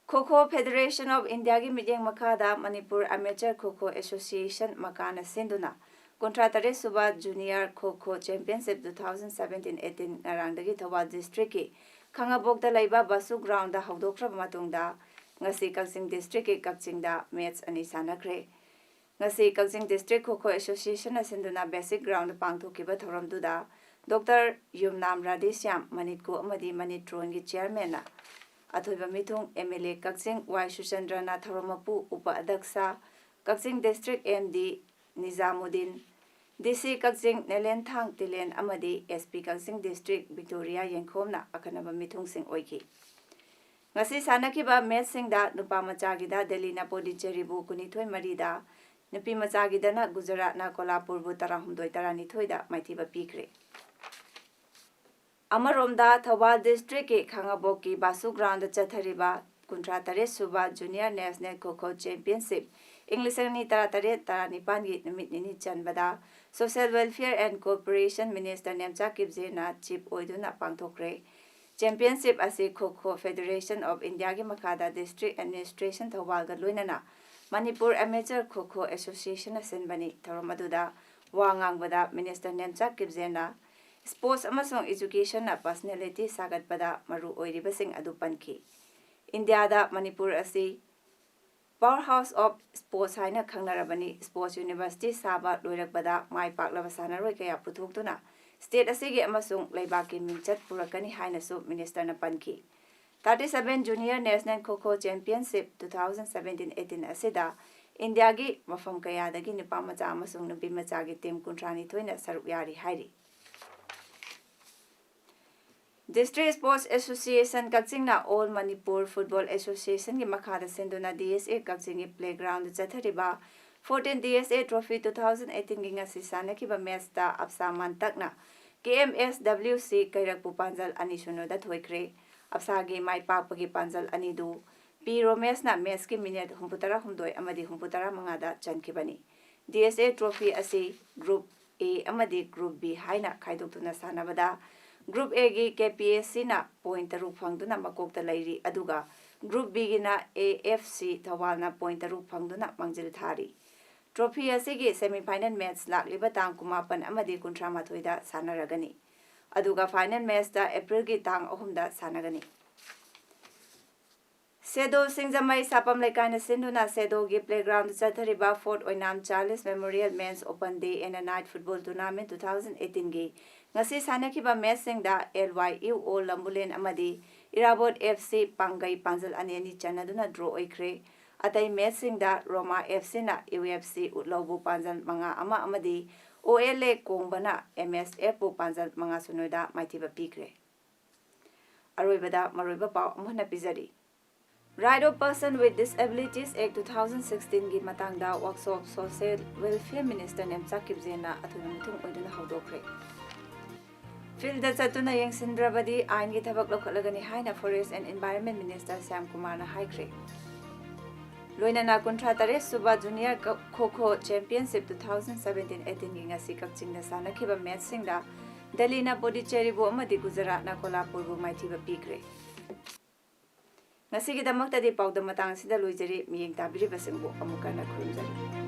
Kho Kho Federation of India ꯒꯤ ꯃꯤꯠꯌꯦꯡ ꯃꯈꯥꯗ Manipur Amateur Kho Kho Association, ꯃꯀꯥꯅ ꯁꯤꯟꯗꯨꯅ ꯀꯨꯟꯊ꯭ꯔꯥ ꯇꯔꯦꯠ ꯁꯨꯕ Junior Kho Kho Championship two thousand seventeen eighteen ꯉꯔꯥꯡꯗꯒꯤ ꯊꯧꯕꯥꯜ district ꯀꯤ ꯈꯥꯉꯕꯣꯛꯇ ꯂꯩꯕ ꯕꯥꯁꯨ ground ꯗ ꯍꯧꯗꯣꯛꯈ꯭ꯔꯕ ꯃꯇꯨꯡꯗ, ꯉꯁꯤ ꯀꯛꯆꯤꯡ district ꯀꯤ ꯀꯛꯆꯤꯡꯗ match ꯑꯅꯤ ꯁꯥꯟꯅꯈ꯭ꯔꯦ꯫ ꯉꯁꯤ ꯀꯛꯆꯤꯡ District Kho Kho Association ꯅ ꯁꯤꯟꯗꯨꯅ basic ground ꯗ ꯄꯥꯡꯊꯣꯛꯈꯤꯕ ꯊꯧꯔꯝꯗꯨꯗ Doctor ꯌꯨꯝꯅꯥꯝ ꯔꯥꯙꯦꯁ꯭ꯌꯥꯝ, ꯃꯅꯤꯠꯀꯣ ꯑꯃꯗꯤ ꯃꯅꯤꯠ ꯇ꯭ꯔꯣꯟꯒꯤ chairman ꯅ ꯑꯊꯣꯏꯕ ꯃꯤꯊꯨꯡ, M L A ꯀꯛꯆꯤꯡ ꯋꯥꯏ ꯁꯨꯆꯟꯗ꯭ꯔꯅ ꯊꯧꯔꯝ ꯃꯄꯨ, ꯎꯄ ꯑꯙ꯭ꯌꯛꯁ ꯀꯛꯆꯤꯡ District M D ꯅꯤꯖꯥꯃꯨꯗꯤꯟ, D C ꯀꯛꯆꯤꯡ ꯅꯦꯂꯦꯟꯊꯥꯡ ꯇꯤꯂꯦꯟ ꯑꯃꯗꯤ S P ꯀꯛꯆꯤꯡ District ꯕꯤꯛꯇꯣꯔꯤꯌꯥ ꯌꯦꯡꯈꯣꯝꯅ ꯑꯈꯟꯅꯕ ꯃꯤꯊꯨꯡꯁꯤꯡ ꯑꯣꯏꯈꯤ꯫ ꯉꯁꯤ ꯁꯥꯟꯅꯈꯤꯕ match ꯁꯤꯡꯗ ꯅꯨꯄꯥ ꯃꯆꯥꯒꯤꯗ ꯗꯦꯜꯂꯤꯅ ꯄꯣꯟꯗꯤꯆꯦꯔꯤꯕꯨ ꯀꯨꯟꯅꯤꯊꯣꯏ ꯃꯔꯤꯗ, ꯅꯨꯄꯤ ꯃꯆꯥꯒꯤꯗꯅ ꯒꯨꯖꯔꯥꯠꯅ ꯀꯣꯂꯥꯄꯨꯔꯕꯨ ꯇꯔꯥꯍꯨꯝꯗꯣꯏ ꯇꯔꯥꯅꯤꯊꯣꯏꯗ ꯃꯥꯏꯊꯤꯕ ꯄꯤꯈ꯭ꯔꯦ꯫ ꯑꯃꯔꯣꯝꯗ, ꯊꯧꯕꯥꯜ district ꯀꯤ ꯈꯥꯉꯕꯣꯛꯀꯤ ꯕꯥꯁꯨ ground ꯗ ꯆꯠꯊꯔꯤꯕ ꯀꯨꯟꯊ꯭ꯔꯥ ꯇꯔꯦꯠ ꯁꯨꯕ Junior National Kho Kho Championship ꯏꯪ ꯂꯤꯁꯤꯡ ꯑꯅꯤ ꯇꯔꯥ ꯇꯔꯦꯠ ꯇꯔꯥ ꯅꯤꯄꯥꯟꯒꯤ ꯅꯨꯃꯤꯠ ꯅꯤꯅꯤ ꯆꯟꯕꯗ Social Welfare and Cooperation Minister Nemcha ꯀꯤꯞꯖꯦꯅ chief ꯑꯣꯏꯗꯨꯅ ꯄꯥꯡꯊꯣꯛꯈ꯭ꯔꯦ꯫ Championship ꯑꯁꯤ Kho Kho Federation of India ꯒꯤ ꯃꯈꯥꯗ District Administration ꯊꯧꯕꯥꯜꯒ ꯂꯣꯏꯅꯅ Manipur Amateur Kho Kho Association ꯅ ꯁꯤꯟꯕꯅꯤ꯫ ꯊꯧꯔꯝ ꯑꯗꯨꯗ ꯋꯥ ꯉꯥꯡꯕꯗ Minister ꯅꯦꯝꯆꯥ ꯀꯤꯞꯖꯦꯅ sports ꯑꯃꯁꯨꯡ education ꯅ personality ꯁꯥꯒꯠꯄꯗ ꯃꯔꯨ ꯑꯣꯏꯔꯤꯕꯁꯤꯡ ꯑꯗꯨ ꯄꯟꯈꯤ꯫ ꯏꯟꯗꯤꯌꯥꯗ ꯃꯅꯤꯄꯨꯔ ꯑꯁꯤ power house of sports ꯍꯥꯏꯅ ꯈꯪꯅꯔꯕꯅꯤ꯫ Sports university ꯁꯥꯕ ꯂꯣꯏꯔꯛꯄꯗ ꯃꯥꯏ ꯄꯥꯛꯂꯕ ꯁꯥꯟꯅꯔꯣꯏ ꯀꯌꯥ ꯄꯨꯊꯣꯛꯇꯨꯅ state ꯑꯁꯤꯒꯤ ꯑꯃꯁꯨꯡ ꯂꯩꯕꯥꯛꯀꯤ ꯃꯤꯡꯆꯠ ꯄꯨꯔꯛꯀꯅꯤ ꯍꯥꯏꯅꯁꯨ Minister ꯅ ꯄꯟꯈꯤ꯫ Thirty seven Junior National Kho Kho Championship two thousand seventeen eighteen ꯑꯁꯤꯗ ꯏꯟꯗꯤꯌꯥꯒꯤ ꯃꯐꯝ ꯀꯌꯥꯗꯒꯤ ꯅꯨꯄꯥ ꯃꯆꯥ ꯑꯃꯁꯨꯡ ꯅꯨꯄꯤ ꯃꯆꯥꯒꯤ ꯇꯤꯝ ꯀꯨꯟꯊ꯭ꯔꯥ ꯅꯤꯊꯣꯏꯅ ꯁꯔꯨꯛ ꯌꯥꯔꯤ ꯍꯥꯏꯔꯤ꯫ District Sports Association ꯀꯛꯆꯤꯡꯅ All Manipur Football Associationꯒꯤ ꯃꯈꯥꯗ ꯁꯤꯟꯗꯨꯅ D S A ꯀꯛꯆꯤꯡꯒꯤ playgroundꯗ ꯆꯠꯊꯔꯤꯕ fourteen D S A Trophy two thousand eighteenꯒꯤ ꯉꯁꯤ ꯁꯥꯟꯅꯈꯤꯕ matchꯇ ꯑꯞꯁꯥ ꯃꯥꯟꯇꯛꯅ K M S W C ꯀꯩꯔꯛꯄꯨ ꯄꯥꯟꯖꯜ ꯑꯅꯤ ꯁꯨꯟꯌꯗ ꯊꯣꯏꯈ꯭ꯔꯦ꯫ ꯑꯞꯁꯥꯒꯤ ꯃꯥꯏ ꯄꯥꯛꯄꯒꯤ ꯄꯥꯟꯖꯜ ꯑꯅꯤꯗꯨ ꯄꯤ ꯔꯣꯃꯦꯁꯅ matchꯀꯤ minute ꯍꯨꯝꯐꯨꯇꯔꯥ ꯍꯨꯝꯗꯣꯏ ꯑꯃꯗꯤ ꯍꯨꯝꯐꯨꯇꯔꯥ ꯃꯉꯥꯗ ꯆꯟꯈꯤꯕꯅꯤ꯫ D S A Trophy ꯑꯁꯤ Group A ꯑꯃꯗꯤ Group B ꯍꯥꯏꯅ ꯈꯥꯏꯗꯣꯛꯇꯨꯅ ꯁꯥꯟꯅꯕꯗ Group Aꯒꯤ K P S Cꯅ point ꯇꯔꯨꯛ ꯐꯪꯗꯨꯅ ꯃꯀꯣꯛꯇ ꯂꯩꯔꯤ, ꯑꯗꯨꯒ Group Bꯒꯤꯅ A F C ꯊꯧꯕꯥꯜꯅ point ꯇꯔꯨꯛ ꯐꯪꯗꯨꯅ ꯃꯥꯡꯖꯤꯜ ꯊꯥꯔꯤ꯫ Trophy ꯑꯁꯤꯒꯤ semi final match ꯂꯥꯛꯂꯤꯕ ꯇꯥꯡ ꯀꯨꯟꯃꯥꯄꯟ ꯑꯃꯗꯤ ꯀꯨꯟꯊ꯭ꯔꯥ ꯃꯥꯊꯣꯏꯗ ꯁꯥꯟꯅꯔꯒꯅꯤ, ꯑꯗꯨꯒ final matchꯇ Aprilꯒꯤ ꯇꯥꯡ ꯑꯍꯨꯝꯗ ꯁꯥꯟꯅꯒꯅꯤ꯫ ꯁꯦꯗꯣ ꯁꯤꯡꯖꯃꯩ ꯁꯥꯄꯝ ꯂꯩꯀꯥꯏꯅ ꯁꯤꯟꯗꯨꯅ ꯁꯦꯗꯣꯒꯤ playgroundꯗ ꯆꯠꯊꯔꯤꯕ Fourth Oinam Charles Memorial Men's Open Day and Night Football Tournament two thousand eighteenꯒꯤ ꯉꯁꯤ ꯁꯥꯟꯅꯈꯤꯕ matchꯁꯤꯡꯗ L Y U O ꯂꯝꯕꯨꯂꯦꯟ ꯑꯃꯗꯤ ꯏꯔꯥꯕꯣꯠ F C ꯄꯥꯡꯒꯩ ꯄꯥꯟꯖꯜ ꯑꯅꯤ ꯑꯅꯤ ꯆꯟꯅꯗꯨꯅ draw ꯑꯣꯏꯈ꯭ꯔꯦ꯫ ꯑꯇꯩ matchꯁꯤꯡꯗ ꯔꯣꯃꯥ F Cꯅ U F C ꯎꯠꯂꯧꯕꯨ ꯄꯥꯟꯖꯜ ꯃꯉꯥ ꯑꯃ ꯑꯃꯗꯤ O L A ꯀꯣꯡꯕꯅ M S Fꯄꯨ ꯄꯥꯟꯖꯜ ꯃꯉꯥ ꯁꯨꯟꯌꯗ ꯃꯥꯏꯊꯤꯕ ꯄꯤꯈ꯭ꯔꯦ꯫ ꯑꯔꯣꯏꯕꯗ ꯃꯔꯨꯑꯣꯏꯕ ꯄꯥꯎ ꯑꯃꯨꯛ ꯍꯟꯅ ꯄꯤꯖꯔꯤ꯫ Right of Person with Disabilities Act two thousand sixteenꯒꯤ ꯃꯇꯥꯡꯗ workshop Social Welfare Minister ꯅꯦꯝꯆꯥꯛ ꯀꯤꯞꯖꯦꯅ ꯑꯊꯣꯏꯕ ꯃꯤꯊꯨꯡ ꯑꯣꯏꯗꯨꯅ ꯍꯧꯗꯣꯛꯈ꯭ꯔꯦ꯫ Fieldꯗ ꯆꯠꯇꯨꯅ ꯌꯦꯡꯁꯤꯟꯗ꯭ꯔꯕꯗꯤ ꯑꯥꯏꯟꯒꯤ ꯊꯕꯛ ꯂꯧꯈꯠꯂꯒꯅꯤ ꯍꯥꯏꯅ Forest and Environment Minister Shyam ꯀꯨꯃꯥꯔꯅ ꯍꯥꯏꯈ꯭ꯔꯦ꯫ ꯂꯣꯏꯅꯅ ꯀꯨꯟꯊ꯭ꯔꯥ ꯇꯔꯦꯠ ꯁꯨꯕ Junior Kho Kho Championship two thousand seventeen eighteenꯒꯤ ꯉꯁꯤ ꯀꯛꯆꯤꯡꯗ ꯁꯥꯟꯅꯈꯤꯕ matchꯁꯤꯡꯗ ꯗꯦꯜꯂꯤꯅ ꯄꯣꯗꯤꯆꯦꯔꯤꯕꯨ ꯑꯃꯗꯤ ꯒꯨꯖꯔꯥꯠꯅ ꯀꯣꯂꯥꯄꯨꯔꯕꯨ ꯃꯥꯏꯊꯤꯕ ꯄꯤꯈ꯭ꯔꯦ꯫ ꯉꯁꯤꯒꯤꯗꯃꯛꯇꯗꯤ ꯄꯥꯎꯗꯝ ꯃꯇꯥꯡ ꯑꯁꯤꯗ ꯂꯣꯏꯖꯔꯤ꯫ ꯃꯤꯠꯌꯦꯡ ꯇꯥꯕꯤꯔꯤꯕꯁꯤꯡꯕꯨ ꯑꯃꯨꯛ ꯍꯟꯅ ꯈꯨꯔꯨꯝꯖꯔꯤ꯫